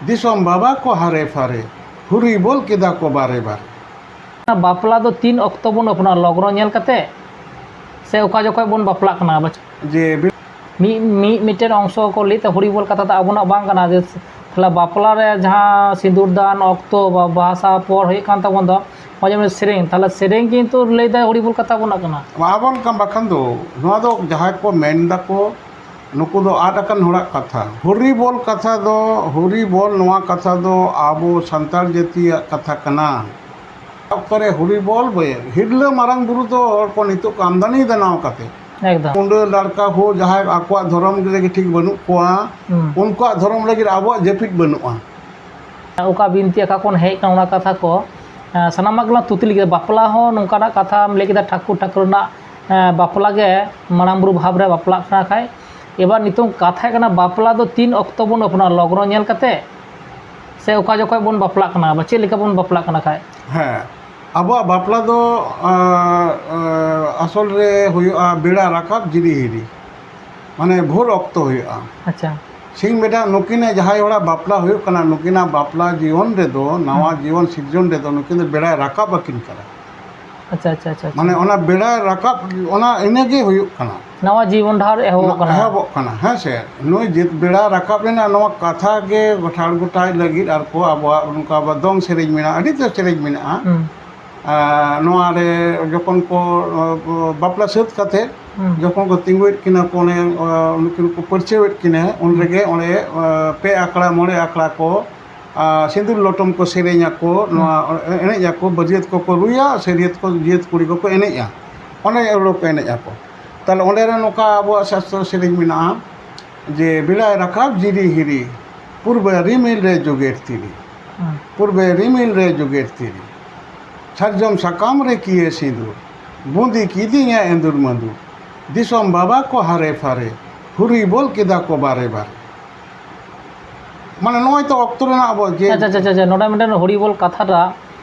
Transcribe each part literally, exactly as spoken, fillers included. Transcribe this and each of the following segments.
ᱫᱤᱥᱚᱢ ᱵᱟᱵᱟ ᱠᱚ ᱦᱟᱨᱮ ᱯᱷᱟᱨᱮ, ᱦᱩᱨᱤ ᱵᱚᱞ ᱠᱮᱫᱟ ᱠᱚ ᱵᱟᱨᱮ ᱵᱟᱨᱮ᱾ ᱵᱟᱯᱞᱟ ᱫᱚ ᱛᱤᱱ ᱚᱠᱛᱚ ᱵᱚᱱ ᱟᱯᱱᱟᱨᱟ? ᱞᱚᱜᱽᱱᱚ ᱧᱮᱞ ᱠᱟᱛᱮ ᱥᱮ ᱚᱠᱟ ᱡᱚᱠᱷᱚᱡ ᱵᱚᱱ ᱵᱟᱯᱞᱟᱜ ᱠᱟᱱᱟ? ᱡᱮ ᱵᱤ- ᱢᱤᱫ ᱢᱤᱫ ᱢᱤᱫᱴᱮᱱ ᱚᱝᱥᱚ ᱠᱚ ᱞᱟᱹᱭ ᱛᱮ ᱦᱩᱨᱤ ᱵᱚᱞ ᱠᱟᱛᱷᱟ ᱫᱚ ᱟᱵᱚᱱᱟᱜ ᱵᱟᱝ ᱠᱟᱱᱟ᱾ ᱡᱮ ᱛᱟᱦᱞᱮ ᱵᱟᱯᱞᱟ ᱨᱮ ᱡᱟᱦᱟᱸ ᱥᱤᱸᱫᱩᱨ ᱫᱟᱱ ᱚᱠᱛᱚ ᱵᱟ ᱵᱟᱦᱟ ᱥᱟᱦᱟ ᱯᱚᱨ ᱦᱩᱭᱩᱜ ᱠᱟᱱ ᱛᱟᱵᱚᱱ ᱫᱚ, ᱱᱚᱜᱼᱚᱭ ᱡᱮᱢᱚᱱ ᱥᱮᱨᱮᱧ, ᱛᱟᱦᱞᱮ ᱥᱮᱨᱮᱧ ᱠᱤᱱᱛᱩ ᱞᱟᱹᱭ ᱫᱟᱭ ᱦᱩᱨᱤ ᱵᱚᱞ ᱠᱟᱛᱷᱟ ᱟᱵᱚᱱᱟᱜ ᱠᱟᱱᱟ᱾ ᱟᱵᱚᱱ ᱠᱟᱱ ᱵᱟᱠᱷᱟᱱ ᱫᱚ ᱱᱚᱣᱟ ᱫᱚ ᱡᱟᱦᱟᱸᱭ ᱠᱚ ᱢᱮᱱ ᱫᱟᱠᱚ, ᱱᱩᱠᱩ ᱫᱚ ᱟᱫ ᱟᱠᱟᱱ ᱦᱚᱲᱟᱜ ᱠᱟᱛᱷᱟ᱾ ᱦᱩᱨᱤ ᱵᱚᱞ ᱠᱟᱛᱷᱟ ᱫᱚ, ᱦᱩᱨᱤ ᱵᱚᱞ ᱱᱚᱣᱟ ᱠᱟᱛᱷᱟ ᱫᱚ ᱟᱵᱚ ᱥᱟᱱᱛᱟᱲ ᱡᱟᱹᱛᱤᱭᱟᱜ ᱠᱟᱛᱷᱟ ᱠᱟᱱᱟ᱾ ᱚᱠᱛᱚ ᱨᱮ ᱦᱩᱨᱤ ᱵᱚᱞ ᱵᱚᱭᱮ, ᱦᱤᱨᱞᱟᱹ ᱢᱟᱨᱟᱝ ᱵᱩᱨᱩ ᱫᱚ ᱦᱚᱲ ᱠᱚ ᱱᱤᱛᱚᱜ ᱠᱚ ᱟᱢᱫᱟᱱᱤ ᱫᱟᱱᱟᱣ ᱠᱟᱛᱮ᱾ ᱮᱠᱫᱚᱢ᱾ ᱢᱩᱸᱰᱟᱹ ᱞᱟᱲᱠᱟ ᱦᱚᱸ ᱡᱟᱦᱟᱸᱭ ᱟᱠᱚᱣᱟᱜ ᱫᱷᱚᱨᱚᱢ ᱨᱮᱜᱮ ᱴᱷᱤᱠ ᱵᱟᱹᱱᱩᱜ ᱠᱚᱣᱟ, ᱦᱩᱸ᱾ ᱩᱱᱠᱩᱣᱟᱜ ᱫᱷᱚᱨᱚᱢ ᱞᱟᱹᱜᱤᱫ ᱟᱵᱚᱣᱟᱜ ᱡᱟᱹᱯᱤᱫ ᱵᱟᱹᱱᱩᱜᱼᱟ᱾ ᱚᱠᱟ ᱵᱤᱱᱛᱤ ᱟᱠᱟ ᱠᱷᱚᱱ ᱦᱮᱡ ᱠᱟᱱᱟ ᱚᱱᱟ ᱠᱟᱛᱷᱟ ᱠᱚ, ᱮᱸ, ᱥᱟᱱᱟᱢᱟᱜ ᱜᱮᱞᱟᱝ ᱛᱩᱛᱤ ᱞᱟᱹᱜᱤᱫ᱾ ᱵᱟᱯᱞᱟ ᱦᱚᱸ ᱱᱚᱝᱠᱟᱱᱟᱜ ᱠᱟᱛᱷᱟᱢ ᱞᱟᱹᱭ ᱠᱮᱫᱟ, ᱴᱷᱟᱹᱠᱩᱨ ᱴᱷᱟᱹᱠᱩᱨ ᱨᱮᱱᱟᱜ, ᱮᱸ, ᱵᱟᱯᱞᱟ ᱜᱮ ᱢᱟᱨᱟᱝ ᱵᱩᱨᱩ ᱵᱷᱟᱵᱽ ᱨᱮ ᱵᱟᱯᱞᱟᱜ ᱠᱟᱱᱟ ᱠᱷᱟᱡ᱾ ᱮᱵᱟᱨ ᱱᱤᱛᱚᱝ ᱠᱟᱛᱷᱟ ᱦᱩᱭᱩᱜ ᱠᱟᱱᱟ, ᱵᱟᱯᱞᱟ ᱫᱚ ᱛᱤᱱ ᱚᱠᱛᱚ ᱵᱚᱱ ᱟᱯᱱᱟᱨᱟ? ᱞᱚᱜᱽᱱᱚ ᱧᱮᱞ ᱠᱟᱛᱮ ᱥᱮ ᱚᱠᱟ ᱡᱚᱠᱷᱚᱡ ᱵᱚᱱ ᱵᱟᱯᱞᱟᱜ ᱠᱟᱱᱟ ᱵᱟ ᱪᱮᱫ ᱞᱮᱠᱟ ᱵᱚᱱ ᱵᱟᱯᱞᱟᱜ ᱠᱟᱱᱟ ᱠᱷᱟᱡ? ᱦᱮᱸ, ᱟᱵᱚᱣᱟᱜ ᱵᱟᱯᱞᱟ ᱫᱚ, ᱟᱸ, ᱟᱸ, ᱟᱥᱚᱞ ᱨᱮ ᱦᱩᱭᱩᱜᱼᱟ ᱵᱮᱲᱟ ᱨᱟᱠᱟᱵ ᱡᱤᱨᱤ ᱦᱤᱨᱤ, ᱢᱟᱱᱮ ᱵᱷᱳᱨ ᱚᱠᱛᱚ ᱦᱩᱭᱩᱜᱼᱟ᱾ ᱟᱪᱪᱷᱟ᱾ ᱥᱤᱧ ᱵᱮᱲᱟ ᱱᱩᱠᱤᱱᱟᱜ ᱡᱟᱦᱟᱸᱭ ᱦᱚᱲᱟᱜ ᱵᱟᱯᱞᱟ ᱦᱩᱭᱩᱜ ᱠᱟᱱᱟ, ᱱᱩᱠᱤᱱᱟᱜ ᱵᱟᱯᱞᱟ ᱡᱤᱭᱚᱱ ᱨᱮᱫᱚ, ᱱᱟᱣᱟ ᱦᱩᱸ᱾ ᱡᱤᱭᱚᱱ ᱥᱤᱨᱡᱚᱱ ᱨᱮᱫᱚ ᱱᱩᱠᱤᱱ ᱫᱚ ᱵᱮᱲᱟᱭ ᱨᱟᱠᱟᱵ ᱟᱹᱠᱤᱱ ᱠᱟᱱᱟ᱾ ᱟᱪᱪᱷᱟ, ᱟᱪᱪᱷᱟ, ᱟᱪᱪᱷᱟ, ᱟᱪᱪᱷᱟ᱾ ᱢᱟᱱᱮ ᱚᱱᱟ ᱵᱮᱲᱟ ᱨᱟᱠᱟᱵ, ᱚᱱᱟ ᱤᱱᱟᱹᱜᱮ ᱦᱩᱭᱩᱜ ᱠᱟᱱᱟ᱾ ᱱᱟᱣᱟ ᱡᱤᱵᱚᱱ ᱰᱟᱦᱟᱨ ᱮᱦᱚᱵᱚᱜ ᱱᱟ-, ᱠᱟᱱᱟ᱾ ᱮᱦᱚᱵᱚᱜ ᱠᱟᱱᱟ, ᱦᱮᱸ ᱥᱮ? ᱱᱩᱭ ᱡᱮ ᱵᱮᱲᱟ ᱨᱟᱠᱟᱵ ᱨᱮᱱᱟᱜ ᱱᱚᱣᱟ ᱠᱟᱛᱷᱟ ᱜᱮ ᱜᱚᱴᱟᱲ ᱜᱚᱴᱟᱭ ᱞᱟᱹᱜᱤᱫ ᱟᱨ ᱠᱚ ᱟᱵᱚᱣᱟᱜ ᱱᱚᱝᱠᱟ ᱟᱵᱚ ᱫᱚᱝ ᱥᱮᱨᱮᱧ ᱢᱮᱱᱟᱜᱼᱟ, ᱟᱹᱰᱤ ᱩᱛᱟᱹᱨ ᱥᱮᱨᱮᱧ ᱢᱮᱱᱟᱜᱼᱟ᱾ ᱦᱩᱸ᱾ ᱟᱨ ᱱᱚᱣᱟ ᱨᱮ ᱡᱚᱠᱷᱚᱱ ᱠᱚ, ᱚ, ᱵᱟᱯᱞᱟ ᱥᱟᱹᱛ ᱠᱟᱛᱮ ᱦᱩᱸ᱾ ᱡᱚᱠᱷᱚᱱ ᱠᱚ ᱛᱤᱸᱜᱩᱭᱮᱫ ᱠᱤᱱᱟ ᱠᱚ, ᱚᱱᱮ, ᱚ, ᱩᱱᱠᱤᱱ ᱠᱚ ᱯᱟᱹᱨᱪᱷᱟᱹᱣᱮᱫ ᱠᱤᱱᱟ, ᱩᱱ ᱦᱩᱸ᱾ ᱨᱮᱜᱮ ᱚᱸᱰᱮ, ᱚ, ᱯᱮ ᱟᱠᱷᱲᱟ, ᱢᱚᱬᱮ ᱟᱠᱷᱲᱟ ᱠᱚ ᱟᱨ ᱥᱤᱸᱫᱩᱨ ᱞᱚᱴᱚᱢ ᱠᱚ ᱥᱮᱨᱮᱧ ᱟᱠᱚ, ᱦᱩᱸ᱾ ᱱᱚᱣᱟ ᱮᱱᱮᱡ ᱟᱠᱚ, ᱵᱟᱹᱨᱭᱟᱹᱛ ᱠᱚᱠᱚ ᱨᱩᱭᱟ, ᱥᱟᱹᱨᱭᱟᱹᱛ ᱠᱚ, ᱡᱟᱹᱛ ᱠᱩᱲᱤ ᱠᱚᱠᱚ ᱮᱱᱮᱡᱼᱟ, ᱚᱱᱮ ᱚᱱᱟ ᱠᱚ ᱮᱱᱮᱡ ᱟᱠᱚ᱾ ᱛᱟᱦᱞᱮ ᱚᱸᱰᱮ ᱨᱮ ᱱᱚᱝᱠᱟ ᱟᱵᱚᱣᱟᱜ ᱥᱟᱥᱛᱨᱚ ᱥᱮᱨᱮᱧ ᱢᱮᱱᱟᱜᱼᱟ ᱡᱮ, "ᱵᱮᱲᱟᱭ ᱨᱟᱠᱟᱵ ᱡᱤᱨᱤ ᱦᱤᱨᱤ, ᱯᱩᱨᱵᱮ ᱨᱤᱢᱤᱞ ᱨᱮ ᱡᱳᱜᱮᱨ ᱛᱤᱨᱤ, ᱦᱩᱸ᱾ ᱯᱩᱨᱵᱮ ᱨᱤᱢᱤᱞ ᱨᱮ ᱡᱳᱜᱮᱨ ᱛᱤᱨᱤ, ᱥᱟᱨᱡᱚᱢ ᱥᱟᱠᱟᱢ ᱨᱮ ᱠᱤᱭᱟᱹ ᱥᱤᱸᱫᱩᱨ, ᱵᱩᱸᱫᱤ ᱠᱤᱫᱤᱧᱟ ᱮᱸᱫᱩᱨ ᱢᱟᱹᱫᱩᱨ, ᱫᱤᱥᱚᱢ ᱵᱟᱵᱟ ᱠᱚ ᱦᱟᱨᱮ ᱯᱷᱟᱨᱮ, ᱦᱩᱨᱤ ᱵᱚᱞ ᱠᱮᱫᱟ ᱠᱚ ᱵᱟᱨᱮ ᱵᱟᱨᱮ᱾" ᱢᱟᱱᱮ ᱱᱚᱜᱼᱚᱭ ᱛᱚ ᱚᱠᱛᱚ ᱨᱮᱱᱟᱜ ᱟᱵᱚ ᱡᱮ ᱟᱪᱪᱷᱟ, ᱟᱪᱪᱷᱟ, ᱟᱪᱪᱷᱟ, ᱟᱪᱪᱷᱟ᱾ ᱱᱚᱰᱮ ᱢᱤᱫᱴᱮᱱ ᱦᱩᱨᱤ ᱵᱚᱞ ᱠᱟᱛᱷᱟᱴᱟᱜ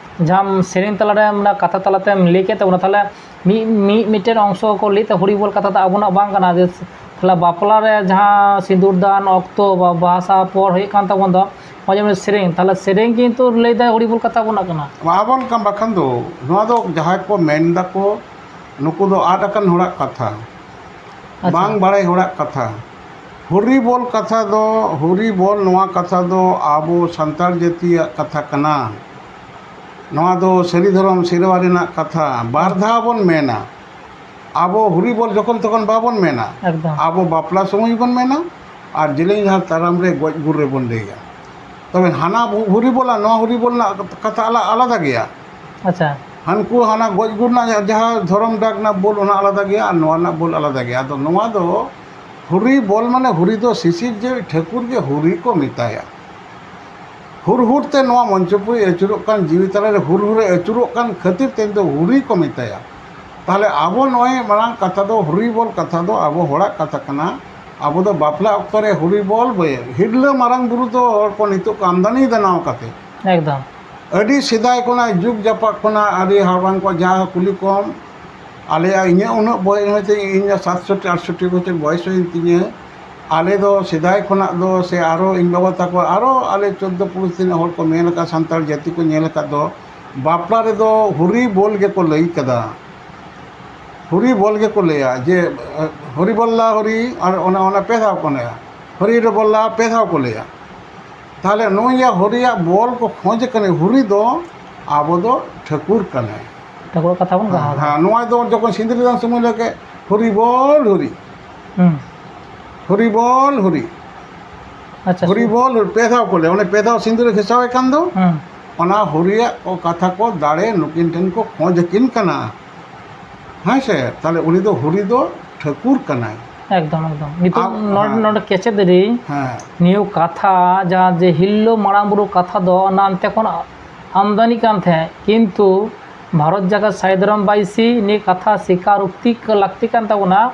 ᱡᱟᱦᱟᱸ ᱥᱮᱨᱮᱧ ᱛᱟᱞᱟᱨᱮ ᱢᱟᱱᱮ ᱠᱟᱛᱷᱟ ᱛᱟᱞᱟᱛᱮᱢ ᱞᱟᱹᱭ ᱠᱮᱫ ᱛᱟᱵᱚᱱᱟ, ᱛᱟᱦᱞᱮ ᱢᱤᱫ, ᱢᱤᱫ, ᱢᱤᱫᱴᱮᱱ ᱚᱝᱥᱚ ᱠᱚ ᱞᱟᱹᱭ ᱛᱮ ᱦᱩᱨᱤ ᱵᱚᱞ ᱠᱟᱛᱷᱟ ᱫᱚ ᱟᱵᱚᱱᱟᱜ ᱵᱟᱝ ᱠᱟᱱᱟ᱾ ᱡᱮ ᱛᱟᱦᱚᱞᱮ ᱵᱟᱯᱞᱟ ᱨᱮ ᱡᱟᱦᱟᱸ ᱥᱤᱸᱫᱩᱨ ᱫᱟᱱ ᱚᱠᱛᱚ ᱵᱟ ᱵᱟᱦᱟ ᱥᱟᱦᱟ ᱯᱚᱨ ᱦᱩᱭᱩᱜ ᱠᱟᱱ ᱛᱟᱵᱚᱱ ᱫᱚ, ᱱᱚᱜᱼᱚᱭ ᱡᱮᱢᱚᱱ ᱥᱮᱨᱮᱧ, ᱛᱟᱦᱚᱞᱮ ᱥᱮᱨᱮᱧ ᱠᱤᱱᱛᱩ ᱞᱟᱹᱭ ᱫᱟᱭ ᱦᱚᱨᱤ ᱵᱚᱞ ᱠᱟᱛᱷᱟ ᱵᱚᱱᱟᱜ ᱠᱟᱱᱟ᱾ ᱟᱵᱚᱱ ᱠᱟᱱ ᱵᱟᱠᱷᱟᱱ ᱫᱚ, ᱱᱚᱣᱟ ᱫᱚ ᱡᱟᱦᱟᱸᱭ ᱠᱚ ᱢᱮᱱ ᱫᱟᱠᱚ, ᱱᱩᱠᱩ ᱫᱚ ᱟᱫ ᱟᱠᱟᱱ ᱦᱚᱲᱟᱜ ᱠᱟᱛᱷᱟ, ᱟᱪᱪᱷᱟ᱾ ᱵᱟᱝ ᱵᱟᱲᱟᱭ ᱦᱚᱲᱟᱜ ᱠᱟᱛᱷᱟ᱾ ᱦᱚᱨᱤ ᱵᱚᱞ ᱠᱟᱛᱷᱟ ᱫᱚ, ᱦᱚᱨᱤ ᱵᱚᱞ ᱱᱚᱣᱟ ᱠᱟᱛᱷᱟ ᱫᱚ ᱟᱵᱚ ᱥᱟᱱᱛᱟᱲ ᱡᱟᱹᱛᱤᱭᱟᱜ ᱠᱟᱛᱷᱟ ᱠᱟᱱᱟ᱾ ᱱᱚᱣᱟ ᱫᱚ ᱥᱟᱹᱨᱤ ᱫᱷᱚᱨᱚᱢ ᱥᱮᱨᱣᱟ ᱨᱮᱱᱟᱜ ᱠᱟᱛᱷᱟ᱾ ᱵᱟᱨ ᱫᱷᱟᱣ ᱵᱚᱱ ᱢᱮᱱᱟ᱾ ᱟᱵᱚ ᱦᱚᱨᱤ ᱵᱚᱞ ᱡᱚᱠᱷᱚᱱ ᱛᱚᱠᱷᱚᱱ ᱵᱟᱵᱚᱱ ᱢᱮᱱᱟ᱾ ᱮᱠᱫᱚᱢ᱾ ᱟᱵᱚ ᱵᱟᱯᱞᱟ ᱥᱚᱢᱚᱭ ᱵᱚᱱ ᱢᱮᱱᱟ, ᱟᱨ ᱡᱮᱞᱮᱧ ᱰᱟᱦᱟᱨ ᱛᱟᱲᱟᱢ ᱨᱮ ᱜᱚᱡ ᱜᱩᱨ ᱨᱮᱵᱚᱱ ᱞᱟᱹᱭᱟ᱾ ᱛᱚᱵᱮ ᱦᱟᱱᱟ ᱦᱚᱨᱤ ᱵᱚᱞ ᱟᱨ ᱱᱚᱣᱟ ᱦᱚᱨᱤ ᱵᱚᱞ ᱨᱮᱱᱟᱜ ᱠᱟᱛᱷᱟ ᱟᱞᱟ-, ᱟᱞᱟᱫᱟ ᱜᱮᱭᱟ᱾ ᱟᱪᱪᱷᱟ᱾ ᱦᱟᱱᱠᱩ ᱦᱟᱱᱟ ᱜᱚᱡ ᱜᱩᱨ ᱨᱮᱱᱟᱜ ᱡᱟᱦᱟᱸ ᱫᱷᱚᱨᱚᱢ ᱰᱟᱠ ᱨᱮᱱᱟᱜ ᱵᱚᱞ, ᱚᱱᱟ ᱟᱞᱟᱫᱟ ᱜᱮᱭᱟ, ᱟᱨ ᱱᱚᱣᱟ ᱨᱮᱱᱟᱜ ᱵᱚᱞ ᱟᱞᱟᱫᱟ ᱜᱮᱭᱟ᱾ ᱟᱫᱚ ᱱᱚᱣᱟ ᱫᱚ ᱦᱚᱨᱤ ᱵᱚᱞ ᱢᱟᱱᱮ ᱦᱚᱨᱤ ᱫᱚ ᱥᱤᱥᱤᱨ ᱡᱮ ᱴᱷᱟᱹᱠᱩᱨ ᱜᱮ ᱦᱚᱨᱤ ᱠᱚ ᱢᱮᱛᱟᱭᱟ᱾ ᱦᱩᱨ ᱦᱩᱨ ᱛᱮ ᱱᱚᱣᱟ ᱢᱚᱧᱪᱚᱯᱩᱨᱤ ᱟᱹᱪᱩᱨᱚᱜ ᱠᱟᱱ, ᱡᱤᱣᱤ ᱛᱟᱞᱟᱨᱮ ᱦᱩᱨ ᱦᱩᱨ ᱮ ᱟᱹᱪᱩᱨᱚᱜ ᱠᱟᱱ ᱠᱷᱟᱹᱛᱤᱨ ᱛᱮ ᱫᱚ ᱦᱩᱨᱤ ᱠᱚ ᱢᱮᱛᱟᱭᱟ᱾ ᱛᱟᱦᱞᱮ ᱟᱵᱚ ᱱᱚᱜᱼᱚᱭ ᱢᱟᱨᱟᱝ ᱠᱟᱛᱷᱟ ᱫᱚ, ᱦᱩᱨᱤ ᱵᱚᱞ ᱠᱟᱛᱷᱟ ᱫᱚ ᱟᱵᱚ ᱦᱚᱲᱟᱜ ᱠᱟᱛᱷᱟ ᱠᱟᱱᱟ᱾ ᱟᱵᱚ ᱫᱚ ᱵᱟᱯᱞᱟ ᱚᱠᱛᱚ ᱨᱮ ᱦᱩᱨᱤ ᱵᱚᱞ ᱵᱚᱭᱮ, ᱦᱤᱨᱞᱟᱹ ᱢᱟᱨᱟᱝ ᱵᱩᱨᱩ ᱫᱚ ᱦᱚᱲ ᱠᱚ ᱱᱤᱛᱚᱜ ᱠᱚ ᱟᱢᱫᱟᱱᱤ ᱫᱟᱱᱟᱣ ᱠᱟᱛᱮ᱾ ᱮᱠᱫᱚᱢ᱾ ᱟᱹᱰᱤ ᱥᱮᱫᱟᱭ ᱠᱷᱚᱱᱟᱜ, ᱡᱩᱜᱽ ᱡᱟᱯᱟᱜ ᱠᱷᱚᱱᱟᱜ, ᱟᱹᱰᱤ ᱦᱟᱲᱟᱢ ᱠᱚ ᱡᱟᱦᱟᱸ ᱠᱩᱞᱤ ᱠᱚᱢ, ᱟᱞᱮᱭᱟᱜ, ᱤᱧᱟᱹᱜ ᱩᱱᱟᱹᱜ ᱵᱚᱭᱮᱥ ᱦᱚᱭᱛᱳ ᱤᱧ ᱫᱚ ᱥᱟᱛᱥᱚᱴᱴᱤ ᱟᱴᱥᱚᱴᱴᱤ ᱵᱚᱪᱷᱚᱨ ᱵᱚᱭᱮᱥ ᱦᱩᱭᱮᱱ ᱛᱤᱧᱟᱹ᱾ ᱟᱞᱮ ᱫᱚ ᱥᱮᱫᱟᱭ ᱠᱷᱚᱱᱟᱜ ᱫᱚ, ᱥᱮ ᱟᱨᱚ ᱤᱧ ᱵᱟᱵᱟ ᱛᱟᱠᱚ ᱟᱨᱚ ᱟᱞᱮ ᱪᱳᱫᱽᱫᱳ ᱯᱩᱨᱩᱥ ᱛᱤᱱᱟᱹᱜ ᱦᱚᱲ ᱠᱚ ᱧᱮᱞ ᱟᱠᱟᱫ, ᱥᱟᱱᱛᱟᱲ ᱡᱟᱹᱛᱤ ᱠᱚ ᱧᱮᱞ ᱟᱠᱟᱫ ᱫᱚ, ᱵᱟᱯᱞᱟ ᱨᱮᱫᱚ ᱦᱩᱨᱤ ᱵᱚᱞ ᱜᱮᱠᱚ ᱞᱟᱹᱭ ᱠᱟᱫᱟ᱾ ᱦᱩᱨᱤ ᱵᱚᱞ ᱜᱮᱠᱚ ᱞᱟᱹᱭᱟ ᱡᱮ, ᱦᱚᱨᱤ ᱵᱚᱞᱞᱟ ᱦᱚᱨᱤ, ᱟᱨ ᱚᱱᱟ, ᱚᱱᱟ ᱯᱮ ᱫᱷᱟᱣ ᱠᱚ ᱞᱟᱹᱭᱟ᱾ ᱦᱚᱨᱤ ᱨᱮ ᱵᱚᱞᱞᱟ ᱯᱮ ᱫᱷᱟᱣ ᱠᱚ ᱞᱟᱹᱭᱟ᱾ ᱛᱟᱦᱞᱮ ᱱᱩᱭ ᱡᱮ ᱦᱚᱨᱤᱭᱟᱜ ᱵᱚᱞ ᱠᱚ ᱠᱷᱚᱡ ᱠᱟᱱᱟ, ᱦᱚᱨᱤ ᱫᱚ ᱟᱵᱚ ᱫᱚ ᱴᱷᱟᱹᱠᱩᱨ ᱠᱟᱱᱟᱭ᱾ ᱴᱷᱟᱹᱠᱩᱨ ᱠᱟᱛᱷᱟ ᱵᱚᱱ ᱦᱮᱸ, ᱜᱟᱦᱟᱣ ᱫᱟ᱾ ᱦᱮᱸ, ᱱᱚᱣᱟ ᱫᱚ ᱡᱚᱠᱷᱚᱱ ᱥᱤᱸᱫᱽᱨᱟᱹ ᱫᱟᱱ ᱥᱚᱢᱚᱭ ᱞᱟᱹᱜᱤᱫ ᱦᱚᱨᱤ ᱵᱚᱞ ᱦᱚᱨᱤ, ᱦᱩᱸ᱾ ᱦᱚᱨᱤ ᱵᱚᱞ ᱦᱚᱨᱤ, ᱟᱪᱪᱷᱟ, ᱦᱚᱨᱤ ᱥᱩ- ᱵᱚᱞ ᱦᱚᱨᱤ, ᱯᱮ ᱫᱷᱟᱣ ᱠᱚ ᱞᱟᱹᱭᱟ᱾ ᱚᱱᱮ ᱯᱮ ᱫᱷᱟᱣ ᱥᱤᱸᱫᱽᱨᱟᱹ ᱜᱷᱮᱥᱟᱣᱮ ᱠᱟᱱ ᱫᱚ, ᱦᱩᱸ᱾ ᱚᱱᱟ ᱦᱚᱨᱤᱭᱟᱜ ᱠᱚ ᱠᱟᱛᱷᱟ ᱠᱚ ᱫᱟᱲᱮ ᱱᱩᱠᱤᱱ ᱴᱷᱮᱱ ᱠᱚ ᱠᱷᱚᱡ ᱟᱹᱠᱤᱱ ᱠᱟᱱᱟ᱾ ᱦᱮᱸ ᱥᱮ? ᱛᱟᱦᱞᱮ ᱩᱱᱤ ᱫᱚ ᱦᱚᱨᱤ ᱫᱚ ᱴᱷᱟᱹᱠᱩᱨ ᱠᱟᱱᱟᱭ᱾ ᱮᱠᱫᱚᱢ, ᱮᱠᱫᱚᱢ᱾ ᱱᱤᱛᱚᱜ ᱟᱵ-, ᱱᱚᱰᱮ, ᱦᱮᱸ᱾ ᱱᱚᱰᱮ ᱠᱮᱪᱮᱫ ᱨᱮ ᱦᱮᱸ᱾ ᱱᱤᱭᱟᱹ ᱠᱟᱛᱷᱟ, ᱡᱟᱦᱟᱸ ᱡᱮ ᱦᱤᱞᱞᱚ ᱢᱟᱨᱟᱝ ᱵᱩᱨᱩ ᱠᱟᱛᱷᱟ ᱫᱚ ᱚᱱᱟ ᱚᱱᱛᱮ ᱠᱷᱚᱱ ᱟᱢᱫᱟᱱᱤ ᱠᱟᱱ ᱛᱟᱦᱮᱸᱫ, ᱠᱤᱱᱛᱩ ᱵᱷᱟᱨᱚᱛ ᱡᱟᱠᱟᱛ ᱥᱟᱹᱭᱤᱫ ᱨᱟᱢ ᱵᱟᱭᱤᱥᱤ ᱱᱤᱭᱟᱹ ᱠᱟᱛᱷᱟ ᱥᱤᱠᱟᱨ ᱩᱠᱛᱤ ᱞᱟᱹᱠᱛᱤ ᱠᱟᱱ ᱛᱟᱵᱚᱱᱟ᱾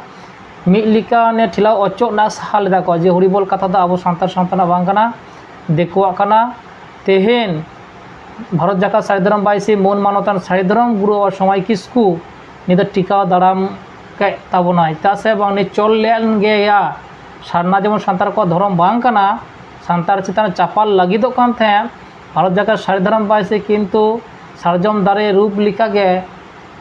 ᱢᱤᱫ ᱞᱮᱠᱟ ᱚᱱᱮ ᱴᱷᱮᱞᱟᱣ ᱚᱪᱚᱜ ᱨᱮᱱᱟᱜ ᱥᱟᱦᱟ ᱞᱮᱫᱟ ᱠᱚ ᱡᱮ ᱦᱚᱨᱤᱵᱚᱞ ᱠᱟᱛᱷᱟ ᱫᱚ ᱟᱵᱚ ᱥᱟᱱᱛᱟᱲ ᱥᱟᱶᱛᱟ ᱨᱮᱱᱟᱜ ᱵᱟᱝ ᱠᱟᱱᱟ, ᱫᱤᱠᱩᱣᱟᱜ ᱠᱟᱱᱟ᱾ ᱛᱮᱦᱮᱧ ᱵᱷᱟᱨᱚᱛ ᱡᱟᱠᱟᱛ ᱥᱟᱹᱭᱤᱫ ᱨᱟᱢ ᱵᱟᱭᱤᱥᱤ ᱢᱟᱹᱱ ᱢᱟᱱᱚᱛᱟᱱ ᱥᱟᱹᱭᱤᱫ ᱨᱟᱢ ᱜᱩᱨᱩ ᱵᱟᱵᱟ ᱥᱚᱢᱟᱭ ᱠᱤᱥᱠᱩ ᱱᱤᱭᱟᱹ ᱫᱚ ᱴᱤᱠᱟᱣ ᱫᱟᱨᱟᱢ ᱠᱮᱫ ᱛᱟᱵᱚᱱᱟᱭ, ᱪᱮᱫᱟᱜ ᱥᱮ ᱵᱟᱝ ᱩᱱᱤ ᱪᱚᱞ ᱞᱮᱫ ᱜᱮᱭᱟ᱾ ᱥᱟᱨᱱᱟ ᱡᱮᱢᱚᱱ ᱥᱟᱱᱛᱟᱲ ᱠᱚᱣᱟᱜ ᱫᱷᱚᱨᱚᱢ ᱵᱟᱝ ᱠᱟᱱᱟ, ᱥᱟᱱᱛᱟᱲ ᱪᱮᱛᱟᱱ ᱨᱮ ᱪᱟᱯᱟᱞ ᱞᱟᱹᱜᱤᱫᱚᱜ ᱠᱟᱱ ᱛᱟᱦᱮᱸᱫ ᱵᱷᱟᱨᱚᱛ ᱡᱟᱠᱟᱛ ᱥᱟᱹᱨᱤ ᱫᱷᱚᱨᱚᱢ ᱵᱟᱭᱥᱤ, ᱠᱤᱱᱛᱩ ᱥᱟᱨᱡᱚᱢ ᱫᱟᱨᱮ ᱨᱩᱯ ᱞᱮᱠᱟᱜᱮ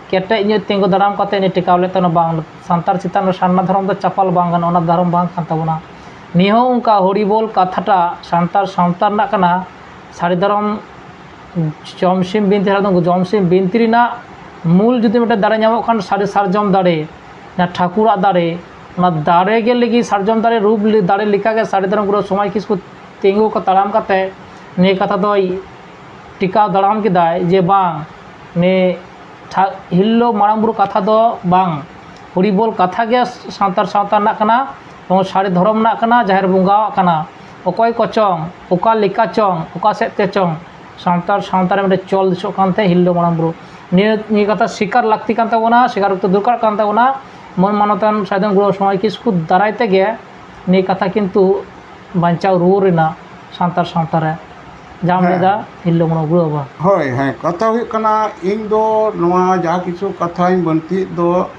ᱠᱮᱴᱮᱡ ᱧᱚᱜ ᱛᱤᱸᱜᱩ ᱫᱟᱨᱟᱢ ᱠᱟᱛᱮ ᱩᱱᱤ ᱴᱮᱠᱟᱣ ᱞᱮᱫ ᱛᱟᱦᱮᱱᱟ᱾ ᱵᱟᱝ, ᱥᱟᱱᱛᱟᱲ ᱪᱮᱛᱟᱱ ᱨᱮ ᱥᱟᱨᱱᱟ ᱫᱷᱚᱨᱚᱢ ᱫᱚ ᱪᱟᱯᱟᱞ ᱵᱟᱝ ᱜᱟᱱᱚᱜᱼᱟ, ᱚᱱᱟ ᱫᱷᱚᱨᱚᱢ ᱵᱟᱝ ᱠᱟᱱ ᱛᱟᱵᱚᱱᱟ᱾ ᱱᱤᱭᱟᱹ ᱦᱚᱸ ᱚᱱᱠᱟ ᱦᱚᱨᱤᱵᱚᱞ ᱠᱟᱛᱷᱟᱴᱟᱜ ᱥᱟᱱᱛᱟᱲ ᱥᱟᱶᱛᱟ ᱨᱮᱱᱟᱜ ᱠᱟᱱᱟ᱾ ᱥᱟᱹᱨᱤ ᱫᱷᱚᱨᱚᱢ ᱡᱚᱢᱥᱤᱢ ᱵᱤᱱᱛᱤ ᱨᱮ, ᱡᱚᱢᱥᱤᱢ ᱵᱤᱱᱛᱤ ᱨᱮᱱᱟᱜ ᱢᱩᱞ ᱡᱩᱫᱤ ᱢᱤᱫᱴᱮᱱ ᱫᱟᱨᱮ ᱧᱟᱢᱚᱜ ᱠᱷᱟᱱ ᱥᱟᱹᱨᱤ ᱥᱟᱨᱡᱚᱢ ᱫᱟᱨᱮ, ᱡᱟᱦᱟᱸ ᱴᱷᱟᱹᱠᱩᱨᱟᱜ ᱫᱟᱨᱮ, ᱚᱱᱟ ᱫᱟᱨᱮ ᱜᱮ ᱞᱟᱹᱜᱤᱫ ᱥᱟᱨᱡᱚᱢ ᱫᱟᱨᱮ ᱨᱩᱯ ᱞᱮ-, ᱫᱟᱨᱮ ᱞᱮᱠᱟᱜᱮ ᱥᱟᱹᱨᱤ ᱫᱷᱚᱨᱚᱢ ᱜᱩᱨᱩ ᱥᱚᱢᱟᱡᱽ ᱠᱤᱥᱠᱩ ᱛᱤᱸᱜᱩ ᱠᱚ ᱛᱟᱲᱟᱢ ᱠᱟᱛᱮ ᱱᱤᱭᱟᱹ ᱠᱟᱛᱷᱟ ᱫᱚᱭ ᱴᱤᱠᱟᱣ ᱫᱟᱲᱟᱢ ᱠᱮᱫᱟᱭ ᱡᱮ ᱵᱟᱝ, ᱱᱤᱭᱟᱹ ᱴᱷᱟ-, ᱦᱤᱞᱞᱚ ᱢᱟᱨᱟᱝ ᱵᱩᱨᱩ ᱠᱟᱛᱷᱟ ᱫᱚ ᱵᱟᱝ, ᱦᱚᱨᱤᱵᱚᱞ ᱠᱟᱛᱷᱟ ᱜᱮ ᱥᱟᱱᱛᱟᱲ ᱥᱟᱶᱛᱟ ᱨᱮᱱᱟᱜ ᱠᱟᱱᱟ ᱮᱵᱚᱝ ᱥᱟᱹᱨᱤ ᱫᱷᱚᱨᱚᱢ ᱨᱮᱱᱟᱜ ᱠᱟᱱᱟ, ᱡᱟᱦᱮᱨ ᱵᱚᱸᱜᱟᱣᱟᱜ ᱠᱟᱱᱟ᱾ ᱚᱠᱚᱭ ᱠᱚᱪᱚᱝ, ᱚᱠᱟ ᱞᱮᱠᱟ ᱪᱚᱝ, ᱚᱠᱟ ᱥᱮᱫ ᱛᱮ ᱪᱚᱝ, ᱥᱟᱱᱛᱟᱲ ᱥᱟᱶᱛᱟ ᱨᱮ ᱢᱤᱫᱴᱮᱱ ᱪᱚᱞ ᱫᱤᱥᱚᱜ ᱠᱟᱱ ᱛᱟᱦᱮᱸᱫ ᱦᱤᱞᱞᱚ ᱢᱟᱨᱟᱝ ᱵᱩᱨᱩ᱾ ᱱᱤᱭᱟᱹ, ᱱᱤᱭᱟᱹ ᱠᱟᱛᱷᱟ ᱥᱤᱠᱟᱨ ᱞᱟᱹᱠᱛᱤ ᱠᱟᱱ ᱛᱟᱵᱚᱱᱟ, ᱥᱤᱠᱟᱨ ᱚᱠᱛᱚ ᱫᱚᱨᱠᱟᱨ ᱠᱟᱱ ᱛᱟᱵᱚᱱᱟ᱾ ᱢᱟᱹᱱ ᱢᱟᱱᱚᱛᱟᱱ ᱥᱟᱹᱫᱷᱩ ᱜᱩᱨᱩ ᱥᱚᱢᱟᱡᱽ ᱠᱤᱥᱠᱩ ᱫᱟᱨᱟᱭ ᱛᱮᱜᱮ ᱱᱤᱭᱟᱹ ᱠᱟᱛᱷᱟ ᱠᱤᱱᱛᱩ ᱵᱟᱧᱪᱟᱣ ᱨᱩᱣᱟᱹᱲ ᱨᱮᱱᱟᱜ ᱥᱟᱱᱛᱟᱲ ᱥᱟᱶᱛᱟ ᱨᱮ ᱡᱟᱦᱟᱸ ᱦᱮᱸ᱾ ᱞᱟᱹᱭᱫᱟ ᱦᱤᱞᱞᱚ ᱢᱟᱨᱟᱝ ᱵᱩᱨᱩ ᱵᱟᱵᱟ᱾ ᱦᱳᱭ, ᱦᱮᱸ, ᱠᱟᱛᱷᱟ ᱦᱩᱭᱩᱜ ᱠᱟᱱᱟ, ᱤᱧ ᱫᱚ ᱱᱚᱣᱟ ᱡᱟᱦᱟᱸ ᱠᱤᱪᱷᱩ ᱠᱟᱛᱷᱟᱧ ᱵᱟᱹᱲᱛᱤᱭᱮᱫ ᱫᱚ,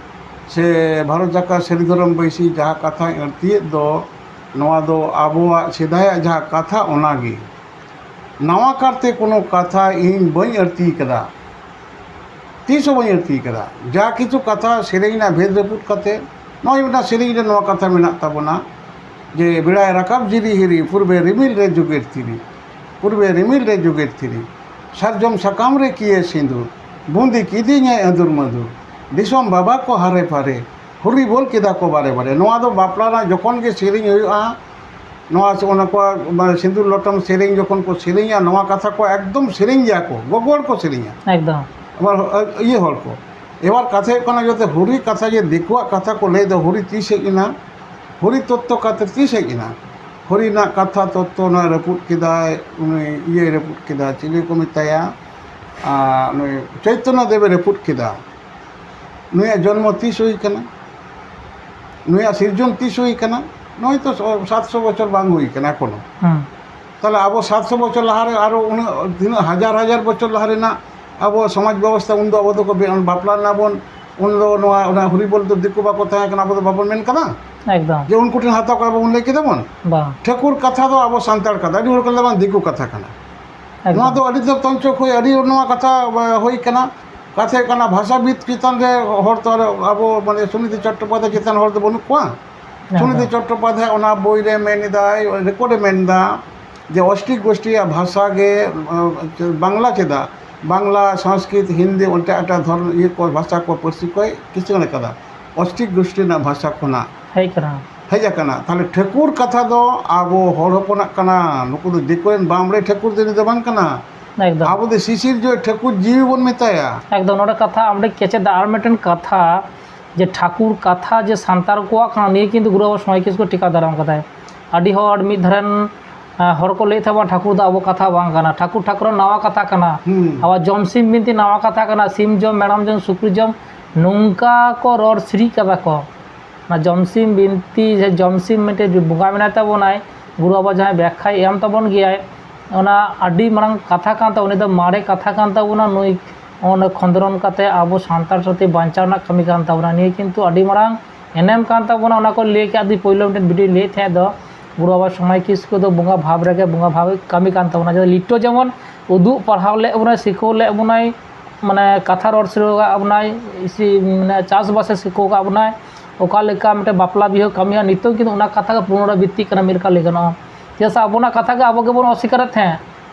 ᱥᱮ ᱵᱷᱟᱨᱚᱛ ᱡᱟᱠᱟᱛ ᱥᱟᱹᱨᱤ ᱫᱷᱚᱨᱚᱢ ᱵᱟᱹᱭᱥᱤ ᱡᱟᱦᱟᱸ ᱠᱟᱛᱷᱟᱧ ᱟᱹᱲᱛᱤᱭᱮᱫ ᱫᱚ, ᱱᱚᱣᱟ ᱫᱚ ᱟᱵᱚᱣᱟᱜ ᱥᱮᱫᱟᱭᱟᱜ ᱡᱟᱦᱟᱸ ᱠᱟᱛᱷᱟ, ᱚᱱᱟᱜᱮ᱾ ᱱᱟᱣᱟ ᱠᱟᱨᱛᱮ ᱠᱳᱱᱳ ᱠᱟᱛᱷᱟ ᱤᱧ ᱵᱟᱹᱧ ᱟᱹᱲᱛᱤ ᱠᱟᱫᱟ, ᱛᱤᱥ ᱦᱚᱸ ᱵᱟᱹᱧ ᱟᱹᱲᱛᱤ ᱠᱟᱫᱟ᱾ ᱡᱟ ᱠᱤᱪᱷᱩ ᱠᱟᱛᱷᱟ ᱥᱮᱨᱮᱧ ᱨᱮᱱᱟᱜ ᱵᱷᱮᱫ ᱨᱟᱹᱯᱩᱫ ᱠᱟᱛᱮ, ᱱᱚᱜᱼᱚᱭ ᱢᱤᱫᱴᱟᱝ ᱥᱮᱨᱮᱧ ᱨᱮ ᱱᱚᱣᱟ ᱠᱟᱛᱷᱟ ᱢᱮᱱᱟᱜ ᱛᱟᱵᱚᱱᱟ ᱡᱮ, "ᱵᱮᱲᱟᱭ ᱨᱟᱠᱟᱵ ᱡᱤᱨᱤ ᱦᱤᱨᱤ, ᱯᱩᱨᱵᱮ ᱨᱤᱢᱤᱞ ᱨᱮ ᱡᱩᱜᱮᱫ ᱛᱤᱨᱤ, ᱯᱩᱨᱵᱮ ᱨᱤᱢᱤᱞ ᱨᱮ ᱡᱩᱜᱮᱫ ᱛᱤᱨᱤ, ᱥᱟᱨᱡᱚᱢ ᱥᱟᱠᱟᱢ ᱨᱮ ᱠᱤᱭᱟᱹ ᱥᱤᱸᱫᱩᱨ, ᱵᱩᱸᱫᱤ ᱠᱤᱫᱤᱧᱟᱭ ᱟᱹᱫᱩᱨ ᱢᱟᱹᱫᱩᱨ, ᱫᱤᱥᱚᱢ ᱵᱟᱵᱟ ᱠᱚ ᱦᱟᱨᱮ ᱯᱷᱟᱨᱮ, ᱦᱩᱨᱤ ᱵᱚᱞ ᱠᱮᱫᱟ ᱠᱚ ᱵᱟᱨᱮ ᱵᱟᱨᱮ᱾" ᱱᱚᱣᱟ ᱫᱚ ᱵᱟᱯᱞᱟ ᱨᱮᱱᱟᱜ ᱡᱚᱠᱷᱚᱱ ᱜᱮ ᱥᱮᱨᱮᱧ ᱦᱩᱭᱩᱜᱼᱟ, ᱱᱚᱣᱟ ᱥᱮ ᱚᱱᱟ ᱠᱚ, ᱢᱟᱱᱮ, ᱥᱤᱸᱫᱩᱨ ᱞᱚᱴᱚᱢ ᱥᱮᱨᱮᱧ ᱡᱚᱠᱷᱚᱱ ᱠᱚ ᱥᱮᱨᱮᱧᱟ, ᱱᱚᱣᱟ ᱠᱟᱛᱷᱟ ᱠᱚ ᱮᱠᱫᱚᱢ ᱥᱮᱨᱮᱧ ᱜᱮᱭᱟ ᱠᱚ, ᱜᱚᱜᱚ ᱦᱚᱲ ᱠᱚ ᱥᱮᱨᱮᱧᱟ᱾ ᱮᱠᱫᱚᱢ᱾ ᱟᱵᱟᱨ, ᱤᱭᱟᱹ ᱦᱚᱲ ᱠᱚ᱾ ᱮᱵᱟᱨ ᱠᱟᱛᱷᱟ ᱦᱩᱭᱩᱜ ᱠᱟᱱᱟ, ᱡᱟᱛᱮ ᱦᱩᱨᱤ ᱠᱟᱛᱷᱟ ᱡᱮ ᱫᱤᱠᱩᱣᱟᱜ ᱠᱟᱛᱷᱟ ᱠᱚ ᱞᱟᱹᱭ ᱫᱚ, ᱦᱩᱨᱤ ᱛᱤᱥ ᱦᱮᱡ ᱮᱱᱟ? ᱦᱩᱨᱤ ᱛᱚᱛᱛᱚ ᱠᱟᱛᱷᱟ ᱛᱤᱥ ᱦᱮᱡ ᱮᱱᱟ? ᱦᱩᱨᱤ ᱨᱮᱱᱟᱜ ᱠᱟᱛᱷᱟ ᱛᱚᱛᱛᱚ ᱱᱚᱣᱟ ᱨᱟᱹᱯᱩᱫ ᱠᱮᱫᱟᱭ, ᱩᱱᱤ ᱤᱭᱟᱹᱭ ᱨᱟᱹᱯᱩᱫ ᱠᱮᱫᱟ, ᱪᱤᱞᱤ ᱠᱚ ᱢᱮᱛᱟᱭᱟ? ᱟᱨ ᱱᱩᱭ ᱪᱳᱭᱛᱚᱱᱱᱚ ᱫᱮᱵᱮ ᱨᱟᱹᱯᱩᱫ ᱠᱮᱫᱟ᱾ ᱱᱩᱭᱟᱜ ᱡᱚᱱᱢᱚ ᱛᱤᱥ ᱦᱩᱭ ᱠᱟᱱᱟ? ᱱᱩᱭᱟᱜ ᱥᱤᱨᱡᱚᱱ ᱛᱤᱥ ᱦᱩᱭ ᱠᱟᱱᱟ? ᱱᱚᱜᱼᱚᱭ ᱛᱚ ᱥᱚ-, ᱥᱟᱛᱥᱚ ᱵᱚᱪᱷᱚᱨ ᱵᱟᱝ ᱦᱩᱭ ᱠᱟᱱᱟ ᱮᱠᱷᱚᱱᱳ᱾ ᱦᱩᱸ᱾ ᱛᱟᱦᱞᱮ ᱟᱵᱚ ᱥᱟᱛᱥᱚ ᱵᱚᱪᱷᱚᱨ ᱞᱟᱦᱟᱨᱮ ᱟᱨᱚ ᱩᱱᱟᱹᱜ ᱛᱤᱱᱟᱹᱜ ᱦᱟᱡᱟᱨ ᱦᱟᱡᱟᱨ ᱵᱚᱪᱷᱚᱨ ᱞᱟᱦᱟ ᱨᱮᱱᱟᱜ ᱟᱵᱚ ᱥᱚᱢᱟᱡᱽ ᱵᱮᱵᱚᱥᱛᱷᱟ, ᱩᱱᱫᱚ ᱟᱵᱚ ᱫᱚᱠᱚ ᱵᱮ-, ᱵᱟᱯᱞᱟ ᱨᱮᱱᱟᱜ ᱵᱚᱱ ᱩᱱ ᱫᱚ ᱱᱚᱣᱟ, ᱚᱱᱟ ᱦᱚᱨᱤᱵᱚᱞ ᱫᱚ ᱫᱤᱠᱩ ᱵᱟᱠᱚ ᱛᱟᱦᱮᱸ ᱠᱟᱱᱟ, ᱟᱵᱚ ᱫᱚ ᱵᱟᱵᱚᱱ ᱢᱮᱱ ᱠᱟᱫᱟ ᱮᱠᱫᱚᱢ᱾ ᱡᱮ ᱩᱱᱠᱩ ᱴᱷᱮᱱ ᱦᱟᱛᱟᱣ ᱠᱟᱜ ᱵᱚᱱ ᱞᱟᱹᱭ ᱠᱮᱫᱟ ᱵᱚᱱ᱾ ᱵᱟᱝ᱾ ᱴᱷᱟᱹᱠᱩᱨ ᱠᱟᱛᱷᱟ ᱫᱚ ᱟᱵᱚ ᱥᱟᱱᱛᱟᱲ ᱠᱟᱛᱷᱟ, ᱟᱹᱰᱤ ᱦᱚᱲ ᱠᱚ ᱞᱟᱹᱭᱟ, "ᱵᱟᱝ, ᱫᱤᱠᱩ ᱠᱟᱛᱷᱟ ᱠᱟᱱᱟ᱾" ᱮᱠᱫᱚᱢ᱾ ᱱᱚᱣᱟ ᱫᱚ ᱟᱹᱰᱤ ᱫᱚ ᱛᱚᱱᱪᱚ ᱠᱷᱚᱱ ᱟᱹᱰᱤ ᱱᱚᱣᱟ ᱠᱟᱛᱷᱟ, ᱮ, ᱦᱩᱭ ᱠᱟᱱᱟ᱾ ᱠᱟᱛᱷᱟ ᱦᱩᱭᱩᱜ ᱠᱟᱱᱟ, ᱵᱷᱟᱥᱟᱵᱤᱫ ᱪᱮᱛᱟᱱ ᱨᱮ ᱦᱚᱲ ᱛᱚ ᱟᱨ ᱟᱵᱚ, ᱢᱟᱱᱮ, ᱥᱩᱱᱤᱫᱷᱤ ᱪᱚᱴᱴᱳᱯᱟᱫᱽᱫᱷᱟᱭ ᱪᱮᱛᱟᱱ ᱦᱚᱲ ᱫᱚ ᱵᱟᱹᱱᱩᱜ ᱠᱚᱣᱟ᱾ ᱮᱠᱫᱚᱢ᱾ ᱥᱩᱱᱤᱫᱷᱤ ᱪᱚᱴᱴᱳᱯᱟᱫᱽᱫᱷᱟᱭ ᱚᱱᱟ ᱵᱳᱭ ᱨᱮ ᱢᱮᱱ ᱮᱫᱟᱭ, ᱨᱮᱠᱚᱨᱰ ᱮ ᱢᱮᱱ ᱮᱫᱟ, ᱡᱮ ᱚᱥᱴᱤᱠ ᱜᱳᱥᱴᱤᱭᱟᱜ ᱵᱷᱟᱥᱟ ᱜᱮ, ᱮ, ᱵᱟᱝᱞᱟ ᱪᱮᱫᱟᱜ? ᱵᱟᱝᱞᱟ, ᱥᱚᱝᱥᱠᱨᱤᱛ, ᱦᱤᱱᱫᱤ, ᱚᱱᱛᱮ ᱮᱴᱟᱜ ᱫᱷᱚᱨᱢ ᱤᱭᱟᱹ ᱠᱚ ᱵᱷᱟᱥᱟ ᱠᱚ, ᱯᱟᱹᱨᱥᱤ ᱠᱚᱭ ᱠᱤᱥᱟᱹᱬ ᱟᱠᱟᱫᱟ᱾ ᱚᱥᱴᱤᱠ ᱜᱳᱥᱴᱤ ᱨᱮᱱᱟᱜ ᱵᱷᱟᱥᱟ ᱠᱷᱚᱱᱟᱜ ᱦᱮᱡ ᱠᱟᱱᱟ᱾ ᱦᱮᱡ ᱟᱠᱟᱱᱟ᱾ ᱛᱟᱦᱞᱮ ᱴᱷᱟᱹᱠᱩᱨ ᱠᱟᱛᱷᱟ ᱫᱚ ᱟᱵᱚ ᱦᱚᱲ ᱦᱚᱯᱚᱱᱟᱜ ᱠᱟᱱᱟ᱾ ᱱᱩᱠᱩ ᱫᱚ ᱫᱤᱠᱩ ᱨᱮᱱ ᱵᱟᱢᱵᱽᱲᱮ ᱴᱷᱟᱹᱠᱩᱨ ᱫᱚ ᱱᱩᱭ ᱫᱚ ᱵᱟᱝ ᱠᱟᱱᱟ᱾ ᱮᱠᱫᱚᱢ᱾ ᱟᱵᱚ ᱫᱚ ᱥᱤᱥᱤᱨ ᱡᱚᱭ ᱴᱷᱟᱹᱠᱩᱨ ᱡᱤᱣᱤ ᱵᱚᱱ ᱢᱮᱛᱟᱭᱟ᱾ ᱮᱠᱫᱚᱢ, ᱱᱚᱰᱮ ᱠᱟᱛᱷᱟ ᱟᱢ ᱴᱷᱮᱱ ᱠᱮᱪᱮᱫ ᱫᱟ᱾ ᱟᱨ ᱢᱤᱫᱴᱮᱱ ᱠᱟᱛᱷᱟ, ᱡᱮ ᱴᱷᱟᱹᱠᱩᱨ ᱠᱟᱛᱷᱟ ᱡᱮ ᱥᱟᱱᱛᱟᱲ ᱠᱚᱣᱟᱜ ᱠᱟᱱᱟ, ᱱᱤᱭᱟᱹ ᱠᱤᱱᱛᱩ ᱜᱩᱨᱩ ᱵᱟᱵᱟ ᱥᱚᱢᱟᱡᱽ ᱠᱤᱥᱠᱩ ᱴᱷᱤᱠᱟ ᱫᱟᱨᱟᱢ ᱠᱟᱫᱟᱭ᱾ ᱟᱹᱰᱤ ᱦᱚᱲ ᱢᱤᱫ ᱫᱷᱟᱨᱮᱱ, ᱟ, ᱦᱚᱲ ᱠᱚ ᱞᱟᱹᱭᱮᱫ ᱛᱟᱦᱮᱸ, "ᱵᱟᱝ, ᱴᱷᱟᱹᱠᱩᱨ ᱫᱚ ᱟᱵᱚ ᱠᱟᱛᱷᱟ ᱵᱟᱝ ᱠᱟᱱᱟ, ᱴᱷᱟᱹᱠᱩᱨ ᱴᱷᱟᱹᱠᱩᱨᱟᱱ ᱱᱟᱣᱟ ᱠᱟᱛᱷᱟ ᱠᱟᱱᱟ, ᱦᱩᱸ᱾ ᱟᱵᱚᱣᱟᱜ ᱡᱚᱢ ᱥᱤᱢ ᱵᱤᱱᱛᱤ ᱱᱟᱣᱟ ᱠᱟᱛᱷᱟ ᱠᱟᱱᱟ, ᱥᱤᱢ ᱡᱚᱢ, ᱢᱮᱨᱚᱢ ᱡᱚᱢ, ᱥᱩᱠᱨᱤ ᱡᱚᱢ, ᱱᱚᱝᱠᱟ ᱠᱚ ᱨᱚᱲ ᱥᱤᱨᱤᱡ ᱠᱟᱫᱟ ᱠᱚ᱾" ᱚᱱᱟ ᱡᱚᱢᱥᱤᱢ ᱵᱤᱱᱛᱤ, ᱡᱮ ᱡᱚᱢᱥᱤᱢ ᱢᱤᱫᱴᱮᱡ ᱵᱚᱸᱜᱟ ᱢᱮᱱᱟᱭ ᱛᱟᱵᱚᱱᱟᱭ, ᱜᱩᱨᱩ ᱵᱟᱵᱟ ᱡᱟᱦᱟᱸᱭ ᱵᱮᱠᱠᱷᱟᱭ ᱮᱢ ᱛᱟᱵᱚᱱ ᱜᱮᱭᱟᱭ, ᱚᱱᱟ ᱟᱹᱰᱤ ᱢᱟᱨᱟᱝ ᱠᱟᱛᱷᱟ ᱠᱟᱱ ᱛᱟᱵᱚᱱᱟ, ᱩᱱᱤ ᱫᱚ ᱢᱟᱨᱮ ᱠᱟᱛᱷᱟ ᱠᱟᱱ ᱛᱟᱵᱚᱱᱟ, ᱱᱩᱭ ᱚᱱᱟ ᱠᱷᱚᱸᱫᱽᱨᱚᱱ ᱠᱟᱛᱮ ᱟᱵᱚ ᱥᱟᱱᱛᱟᱲ ᱥᱟᱶᱛᱮ ᱵᱟᱧᱪᱟᱣ ᱨᱮᱱᱟᱜ ᱠᱟᱹᱢᱤ ᱠᱟᱱ ᱛᱟᱵᱚᱱᱟ᱾ ᱱᱤᱭᱟᱹ ᱠᱤᱱᱛᱩ ᱟᱹᱰᱤ ᱢᱟᱨᱟᱝ ᱮᱱᱮᱢ ᱠᱟᱱ ᱛᱟᱵᱚᱱᱟ, ᱚᱱᱟ ᱠᱚ ᱞᱟᱹᱭ ᱠᱮᱫ ᱫᱤ ᱯᱳᱭᱞᱳ ᱢᱤᱫᱴᱮᱱ ᱵᱷᱤᱰᱤᱭᱳᱧ ᱞᱟᱹᱭᱮᱫ ᱛᱟᱦᱮᱸᱫ ᱫᱚ, ᱜᱩᱨᱩ ᱵᱟᱵᱟ ᱥᱚᱢᱟᱭ ᱠᱤᱥᱠᱩ ᱫᱚ ᱵᱚᱸᱜᱟ ᱵᱷᱟᱵᱽ ᱨᱮᱜᱮ ᱵᱚᱸᱜᱟ ᱵᱷᱟᱵᱽ ᱠᱟᱹᱢᱤ ᱠᱟᱱ ᱛᱟᱵᱚᱱᱟ᱾ ᱡᱮ ᱞᱤᱴᱟᱹ ᱡᱮᱢᱚᱱ ᱩᱫᱩᱜ ᱯᱟᱲᱦᱟᱣ ᱞᱮᱫ ᱵᱚᱱᱟᱭ, ᱥᱤᱠᱷᱟᱹᱣ ᱞᱮᱫ ᱵᱚᱱᱟᱭ, ᱢᱟᱱᱮ ᱠᱟᱛᱷᱟ ᱨᱚᱲ ᱥᱮᱬᱟ ᱟᱠᱟᱫ ᱵᱚᱱᱟᱭ, ᱤᱥᱤ-, ᱢᱟᱱᱮ ᱪᱟᱥᱵᱟᱥᱮ ᱥᱤᱠᱷᱟᱹᱣ ᱟᱠᱟᱫ ᱵᱚᱱᱟᱭ, ᱚᱠᱟ ᱞᱮᱠᱟ ᱢᱤᱫᱴᱮᱱ ᱵᱟᱯᱞᱟ ᱵᱤᱦᱟᱹ ᱠᱟᱹᱢᱤ ᱦᱩᱭᱩᱜᱼᱟ, ᱱᱤᱛᱚᱜ ᱠᱤᱱᱛᱩ ᱚᱱᱟ ᱠᱟᱛᱷᱟ ᱜᱮ ᱯᱩᱱᱚᱨᱟᱵᱨᱤᱛᱛᱤᱜ ᱠᱟᱱᱟ ᱢᱤᱫ ᱞᱮᱠᱟ ᱞᱟᱹᱭ ᱜᱟᱱᱚᱜᱼᱟ᱾ ᱪᱮᱫᱟᱜ ᱥᱮ ᱟᱵᱚᱱᱟᱜ ᱠᱟᱛᱷᱟ ᱜᱮ ᱟᱵᱚ ᱜᱮᱵᱚᱱ ᱚᱥᱤᱠᱟᱨᱮᱫ ᱛᱟᱦᱮᱸᱫ,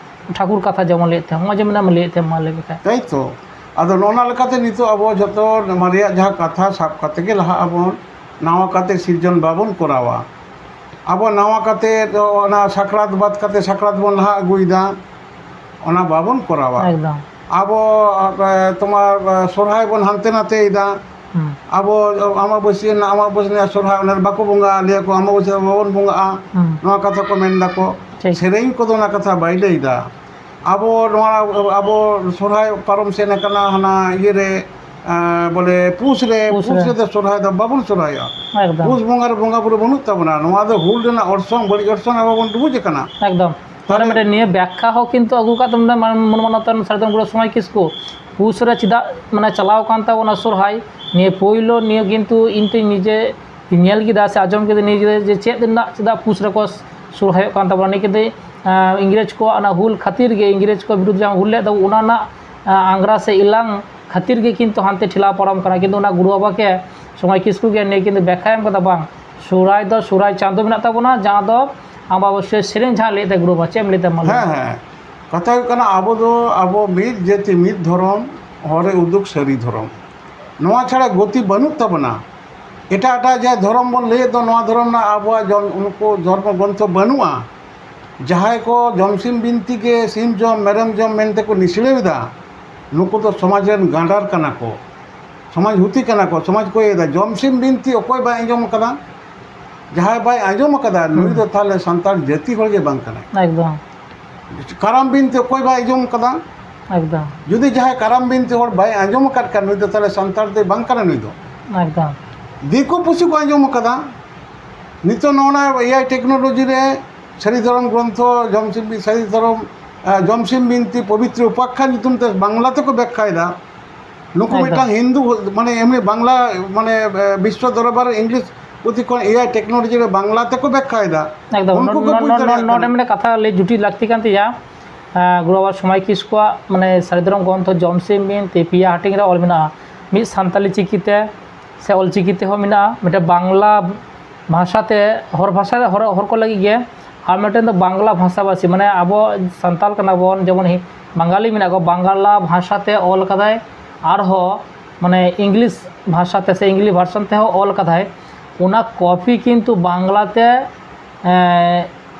ᱴᱷᱟᱹᱠᱩᱨ ᱠᱟᱛᱷᱟ ᱡᱮᱢᱚᱱ ᱞᱟᱹᱭᱮᱫ ᱛᱟᱦᱮᱸᱫ, ᱱᱚᱜᱼᱚᱭ ᱡᱮ ᱢᱮᱱᱟᱢ ᱞᱟᱹᱭᱮᱫ ᱛᱟᱦᱮᱸᱫ, ᱢᱟ ᱞᱟᱹᱭ ᱢᱮ ᱠᱷᱟᱡ᱾ ᱛᱟᱭ ᱛᱚ? ᱟᱫᱚ ᱱᱚᱜᱼᱚ ᱱᱟ ᱞᱮᱠᱟᱛᱮ ᱱᱤᱛᱚᱜ ᱟᱵᱚ ᱡᱷᱚᱛᱚ ᱢᱟᱨᱮᱭᱟᱜ ᱡᱟᱦᱟᱸ ᱠᱟᱛᱷᱟ ᱥᱟᱵ ᱠᱟᱛᱮ ᱜᱮ ᱞᱟᱦᱟᱜ ᱟᱵᱚᱱ, ᱱᱟᱣᱟ ᱠᱟᱛᱮ ᱥᱤᱨᱡᱚᱱ ᱵᱟᱵᱚᱱ ᱠᱚᱨᱟᱣᱟ᱾ ᱟᱵᱚ ᱱᱟᱣᱟ ᱠᱟᱛᱮ ᱚᱱᱟ ᱥᱟᱠᱨᱟᱛ ᱵᱟᱫ ᱠᱟᱛᱮ ᱥᱟᱠᱨᱟᱛ ᱵᱚᱱ ᱞᱟᱦᱟ ᱟᱹᱜᱩᱭᱮᱫᱟ, ᱚᱱᱟ ᱵᱟᱵᱚᱱ ᱠᱚᱨᱟᱣᱟ᱾ ᱮᱠᱫᱚᱢ᱾ ᱟᱵᱚ, ᱮ, ᱛᱳᱢᱟᱨ, ᱮ, ᱥᱚᱨᱦᱟᱭ ᱵᱚᱱ ᱦᱟᱱᱛᱮ ᱱᱟᱛᱮᱭᱮᱫᱟ᱾ ᱦᱩᱸ᱾ ᱟᱵᱚ ᱟᱢᱟᱵᱟᱹᱥᱭᱟᱹ ᱨᱮᱱᱟᱜ, ᱟᱢᱟᱵᱟᱹᱥᱭᱟᱹ ᱨᱮᱱᱟᱜ ᱥᱚᱨᱦᱟᱭ, ᱚᱱᱟ ᱨᱮ ᱵᱟᱠᱚ ᱵᱚᱸᱜᱟᱜᱼᱟ, ᱞᱟᱹᱭᱟ ᱠᱚ ᱟᱢᱟᱵᱟᱹᱥᱭᱟᱹ ᱨᱮ ᱵᱟᱵᱚᱱ ᱵᱚᱸᱜᱟᱜᱼᱟ᱾ ᱦᱩᱸ᱾ ᱱᱚᱣᱟ ᱠᱟᱛᱷᱟ ᱠᱚ ᱢᱮᱱ ᱫᱟᱠᱚ᱾ ᱴᱷᱤᱠ᱾ ᱥᱮᱨᱮᱧ ᱠᱚᱫᱚ ᱚᱱᱟ ᱠᱟᱛᱷᱟ ᱵᱟᱭ ᱞᱟᱹᱭᱫᱟ᱾ ᱟᱵᱚ ᱱᱚᱣᱟ, ᱟᱵᱚ ᱥᱚᱨᱦᱟᱭ ᱯᱟᱨᱚᱢ ᱥᱮᱱ ᱟᱠᱟᱱᱟ, ᱦᱟᱱᱟ ᱤᱭᱟᱹ ᱨᱮ, ᱮᱸ, ᱵᱚᱞᱮ ᱯᱩᱥ ᱨᱮ, ᱯᱩᱥ ᱯᱩᱥ ᱨᱮ᱾ ᱨᱮᱫᱚ ᱥᱚᱨᱦᱟᱭ ᱫᱚ ᱵᱟᱵᱚᱱ ᱥᱚᱨᱦᱟᱭᱚᱜᱼᱟ᱾ ᱮᱠᱫᱚᱢ᱾ ᱯᱩᱥ ᱵᱚᱸᱜᱟ ᱨᱮ ᱵᱚᱸᱜᱟ ᱵᱩᱨᱩ ᱵᱟᱹᱱᱩᱜ ᱛᱟᱵᱚᱱᱟ᱾ ᱱᱚᱣᱟ ᱫᱚ ᱦᱩᱞ ᱨᱮᱱᱟᱜ ᱚᱨᱥᱚᱝ, ᱵᱟᱹᱲᱤᱡ ᱚᱨᱥᱚᱝ ᱟᱵᱚ ᱵᱚᱱ ᱰᱩᱵᱩᱡ ᱟᱠᱟᱱᱟ᱾ ᱮᱠᱫᱚᱢ᱾ ᱢᱟᱱᱮ ᱢᱤᱫᱴᱮᱱ ᱱᱤᱭᱟᱹ ᱵᱮᱠᱠᱷᱟ ᱦᱚᱸ ᱠᱤᱱᱛᱩ ᱟᱹᱜᱩ ᱠᱟᱜ ᱛᱟᱵᱚᱱᱟ ᱢᱟᱱ-, ᱢᱚᱱ ᱢᱟᱱᱚᱛᱟᱱ ᱥᱟᱨᱡᱚᱢ ᱜᱩᱨᱩ ᱥᱚᱢᱟᱭ ᱠᱤᱥᱠᱩ᱾ ᱯᱩᱥ ᱨᱮ ᱪᱮᱫᱟᱜ ᱢᱟᱱᱮ ᱪᱟᱞᱟᱣ ᱠᱟᱱ ᱛᱟᱵᱚᱱᱟ ᱥᱚᱨᱦᱟᱭ? ᱱᱤᱭᱟᱹ ᱯᱳᱭᱞᱳ ᱱᱤᱭᱟᱹ ᱠᱤᱱᱛᱩ ᱤᱧ ᱛᱮ ᱱᱤᱡᱮ ᱧᱮᱞ ᱠᱮᱫᱟ ᱥᱮ ᱟᱸᱡᱚᱢ ᱠᱮᱫᱟ ᱱᱤᱡᱮ ᱡᱮ ᱪᱮᱫ ᱨᱮᱱᱟᱜ ᱪᱮᱫᱟᱜ ᱯᱩᱥ ᱨᱮᱠᱚ ᱥᱚᱨᱦᱟᱭᱚᱜ ᱠᱟᱱ ᱛᱟᱵᱚᱱᱟ᱾ ᱱᱤᱭᱟᱹ ᱠᱤᱱᱛᱩ, ᱟᱸ, ᱤᱝᱨᱮᱡᱽ ᱠᱚᱣᱟᱜ ᱚᱱᱟ ᱦᱩᱞ ᱠᱷᱟᱹᱛᱤᱨ ᱜᱮ, ᱤᱝᱨᱮᱡᱽ ᱠᱚ ᱵᱤᱨᱩᱫᱷ ᱡᱟᱦᱟᱸ ᱦᱩᱞ ᱞᱮᱫ ᱛᱟᱵᱚ ᱚᱱᱟ ᱨᱮᱱᱟᱜ, ᱟᱸ, ᱟᱝᱜᱽᱨᱟ ᱥᱮ ᱮᱞᱟᱝ ᱠᱷᱟᱹᱛᱤᱨ ᱜᱮ ᱠᱤᱱᱛᱩ ᱦᱟᱱᱛᱮ ᱴᱷᱮᱞᱟᱣ ᱯᱟᱨᱚᱢ ᱠᱟᱱᱟ᱾ ᱠᱤᱱᱛᱩ ᱚᱱᱟ ᱜᱩᱨᱩ ᱵᱟᱵᱟ ᱜᱮ ᱥᱚᱢᱟᱭ ᱠᱤᱥᱠᱩ ᱜᱮ ᱱᱤᱭᱟᱹ ᱠᱤᱱᱛᱩ ᱵᱮᱠᱠᱷᱟᱭ ᱮᱢ ᱠᱟᱫᱟ, ᱵᱟᱝ, ᱥᱚᱨᱦᱟᱭ ᱫᱚ ᱥᱚᱨᱦᱟᱭ ᱪᱟᱸᱫᱚ ᱢᱮᱱᱟᱜ ᱛᱟᱵᱚᱱᱟ, ᱡᱟᱦᱟᱸ ᱫᱚ ᱟᱢᱵᱟᱵᱟᱹᱥᱭᱟᱹ ᱥᱮᱨᱮᱧ ᱡᱟᱦᱟᱸ ᱞᱟᱹᱭᱮᱫ ᱛᱟᱭ ᱜᱩᱨᱩ ᱵᱟᱵᱟ, ᱪᱮᱫ ᱮᱢ ᱞᱟᱹᱭ ᱫᱟ ᱢᱟ ᱞᱟᱹᱭ ᱦᱮᱸ, ᱢᱮ? ᱦᱮᱸ᱾ ᱠᱟᱛᱷᱟ ᱦᱩᱭᱩᱜ ᱠᱟᱱᱟ, ᱟᱵᱚ ᱫᱚ ᱟᱵᱚ ᱢᱤᱫ ᱡᱟᱹᱛᱤ ᱢᱤᱫ ᱫᱷᱚᱨᱚᱢ, ᱦᱚᱨᱮ ᱩᱫᱩᱜ ᱥᱟᱹᱨᱤ ᱫᱷᱚᱨᱚᱢ᱾ ᱱᱚᱣᱟ ᱪᱷᱟᱲᱟ ᱜᱚᱛᱤ ᱵᱟᱹᱱᱩᱜ ᱛᱟᱵᱚᱱᱟ᱾ ᱮᱴᱟᱜ ᱮᱴᱟᱜ ᱡᱟᱦᱟᱸ ᱫᱷᱚᱨᱚᱢ ᱵᱚᱱ ᱞᱟᱹᱭᱮᱫ ᱫᱚ, ᱱᱚᱣᱟ ᱫᱷᱚᱨᱚᱢ ᱨᱮᱱᱟᱜ ᱟᱵᱚᱣᱟᱜ ᱡᱚᱢ, ᱩᱱᱠᱩ ᱫᱷᱚᱨᱢᱚ ᱜᱨᱚᱱᱛᱷᱚ ᱵᱟᱹᱱᱩᱜᱼᱟ᱾ ᱡᱟᱦᱟᱸᱭ ᱠᱚ ᱡᱚᱢᱥᱤᱢ ᱵᱤᱱᱛᱤ ᱜᱮ ᱥᱤᱢ ᱡᱚᱢ, ᱢᱮᱨᱚᱢ ᱡᱚᱢ ᱢᱮᱱᱛᱮ ᱠᱚ ᱱᱤᱥᱲᱟᱹᱣ ᱮᱫᱟ, ᱱᱩᱠᱩ ᱫᱚ ᱥᱚᱢᱟᱡᱽ ᱨᱮᱱ ᱜᱟᱸᱰᱟᱨ ᱠᱟᱱᱟ ᱠᱚ, ᱥᱚᱢᱟᱡᱽ ᱦᱩᱛᱤ ᱠᱟᱱᱟ ᱠᱚ, ᱥᱚᱢᱟᱡᱽ ᱠᱚ ᱤᱭᱟᱹᱭᱮᱫᱟ᱾ ᱡᱚᱢᱥᱤᱢ ᱵᱤᱱᱛᱤ ᱚᱠᱚᱭ ᱵᱟᱭ ᱟᱸᱡᱚᱢ ᱟᱠᱟᱫᱟ? ᱡᱟᱦᱟᱸᱭ ᱵᱟᱭ ᱟᱸᱡᱚᱢ ᱟᱠᱟᱫᱟ, ᱱᱩᱭ ᱦᱩᱸ᱾ ᱫᱚ ᱛᱟᱦᱚᱞᱮ ᱥᱟᱱᱛᱟᱲ ᱡᱟᱹᱛᱤ ᱦᱚᱲ ᱜᱮ ᱵᱟᱝ ᱠᱟᱱᱟᱭ᱾ ᱮᱠᱫᱚᱢ᱾ ᱠᱟᱨᱟᱢ ᱵᱤᱱᱛᱤ ᱚᱠᱚᱭ ᱵᱟᱭ ᱟᱸᱡᱚᱢ ᱟᱠᱟᱫᱟ? ᱮᱠᱫᱚᱢ᱾ ᱡᱩᱫᱤ ᱡᱟᱦᱟᱸᱭ ᱠᱟᱨᱟᱢ ᱵᱤᱱᱛᱤ ᱦᱚᱲ ᱵᱟᱭ ᱟᱸᱡᱚᱢ ᱟᱠᱟᱫ ᱠᱷᱟᱱ, ᱱᱩᱭ ᱫᱚ ᱛᱟᱦᱚᱞᱮ ᱥᱟᱱᱛᱟᱲ ᱫᱚ ᱵᱟᱝ ᱠᱟᱱᱟ ᱱᱩᱭ ᱫᱚ᱾ ᱮᱠᱫᱚᱢ᱾ ᱫᱤᱠᱩ ᱯᱩᱥᱤ ᱠᱚ ᱟᱸᱡᱚᱢ ᱟᱠᱟᱫᱟ᱾ ᱱᱤᱛᱚᱜ ᱱᱚᱜᱼᱚ ᱱᱟ ᱮ ᱟᱭ technology ᱨᱮ ᱥᱟᱹᱨᱤ ᱫᱷᱚᱨᱚᱢ ᱜᱨᱚᱱᱛᱷᱚ, ᱡᱚᱢᱥᱤᱢ ᱵᱤ-, ᱥᱟᱹᱨᱤ ᱫᱷᱚᱨᱚᱢ, ᱟᱸ, ᱡᱚᱢᱥᱤᱢ ᱵᱤᱱᱛᱤ, ᱯᱚᱵᱤᱛᱨᱚ ᱩᱯᱟᱠᱠᱷᱟ ᱧᱩᱛᱩᱢ ᱛᱮ ᱵᱟᱝᱞᱟ ᱛᱮᱠᱚ ᱵᱮᱠᱠᱷᱟᱭᱮᱫᱟ᱾ ᱱᱩᱠᱩ ᱮᱠᱫᱚᱢ᱾ ᱢᱤᱫᱴᱟᱝ ᱦᱤᱱᱫᱩ, ᱢᱟᱱᱮ ᱮᱢᱱᱤ ᱵᱟᱝᱞᱟ, ᱢᱟᱱᱮ, ᱮ, ᱵᱤᱥᱥᱚ ᱫᱚᱨᱵᱟᱨ ᱤᱝᱞᱤᱥ ᱯᱩᱛᱷᱤ ᱠᱷᱚᱱ ᱮ ᱟᱭ technology ᱨᱮ ᱵᱟᱝᱞᱟ ᱛᱮᱠᱚ ᱵᱮᱠᱠᱷᱟᱭᱮᱫᱟ᱾ ᱮᱠᱫᱚᱢ᱾ ᱩᱱᱠᱩ ᱱᱚ-, ᱠᱚ ᱱᱚ-, ᱵᱩᱡᱽ ᱱᱚ-, ᱫᱟᱲᱮᱭᱟᱜ ᱱᱚᱰᱮ ᱠᱟᱱᱟ᱾ ᱢᱤᱫᱴᱮᱱ ᱠᱟᱛᱷᱟ ᱞᱟᱹᱭ ᱡᱩᱴᱤᱡ ᱞᱟᱹᱠᱛᱤ ᱠᱟᱱ ᱛᱤᱧᱟᱹ᱾ ᱮᱸ, ᱜᱩᱨᱩ ᱵᱟᱵᱟ ᱥᱚᱢᱟᱭ ᱠᱤᱥᱠᱩᱣᱟᱜ, ᱢᱟᱱᱮ, ᱥᱟᱹᱨᱤ ᱫᱷᱚᱨᱚᱢ ᱜᱨᱚᱱᱛᱷᱚ ᱡᱚᱢᱥᱤᱢ ᱵᱤᱱᱛᱤ ᱯᱮᱭᱟ ᱦᱟᱹᱴᱤᱧ ᱨᱮ ᱚᱞ ᱢᱮᱱᱟᱜᱼᱟ᱾ ᱢᱤᱫ ᱥᱟᱱᱛᱟᱞᱤ ᱪᱤᱠᱤ ᱛᱮ ᱥᱮ ᱚᱞ ᱪᱤᱠᱤ ᱛᱮᱦᱚᱸ ᱢᱮᱱᱟᱜᱼᱟ, ᱢᱤᱫᱴᱮᱱ ᱵᱟᱝᱞᱟ ᱵᱷᱟᱥᱟ ᱛᱮ, ᱦᱚᱲ ᱵᱷᱟᱥᱟ, ᱦᱚᱲ, ᱦᱚᱲ ᱠᱚ ᱞᱟᱹᱜᱤᱫ ᱜᱮ, ᱟᱨ ᱢᱤᱫᱴᱮᱱ ᱫᱚ ᱵᱟᱝᱞᱟ ᱵᱷᱟᱥᱟᱵᱷᱟᱥᱤ, ᱢᱟᱱᱮ, ᱟᱵᱚ ᱥᱟᱱᱛᱟᱲ ᱠᱟᱱᱟ ᱵᱚᱱ, ᱡᱮᱢᱚᱱ ᱦᱤ-, ᱵᱟᱝᱜᱟᱞᱤ ᱢᱮᱱᱟᱜ ᱠᱚᱣᱟ, ᱵᱟᱝᱞᱟ ᱵᱷᱟᱥᱟ ᱛᱮ ᱚᱞ ᱠᱟᱫᱟᱭ, ᱟᱨᱦᱚᱸ, ᱢᱟᱱᱮ, ᱤᱝᱞᱤᱥ ᱵᱷᱟᱥᱟ ᱛᱮ ᱥᱮ ᱤᱝᱞᱤᱥ version ᱛᱮᱦᱚᱸ ᱚᱞ ᱠᱟᱫᱟᱭ᱾ ᱚᱱᱟ copy ᱠᱤᱱᱛᱩ ᱵᱟᱝᱞᱟ ᱛᱮ, ᱮᱸ,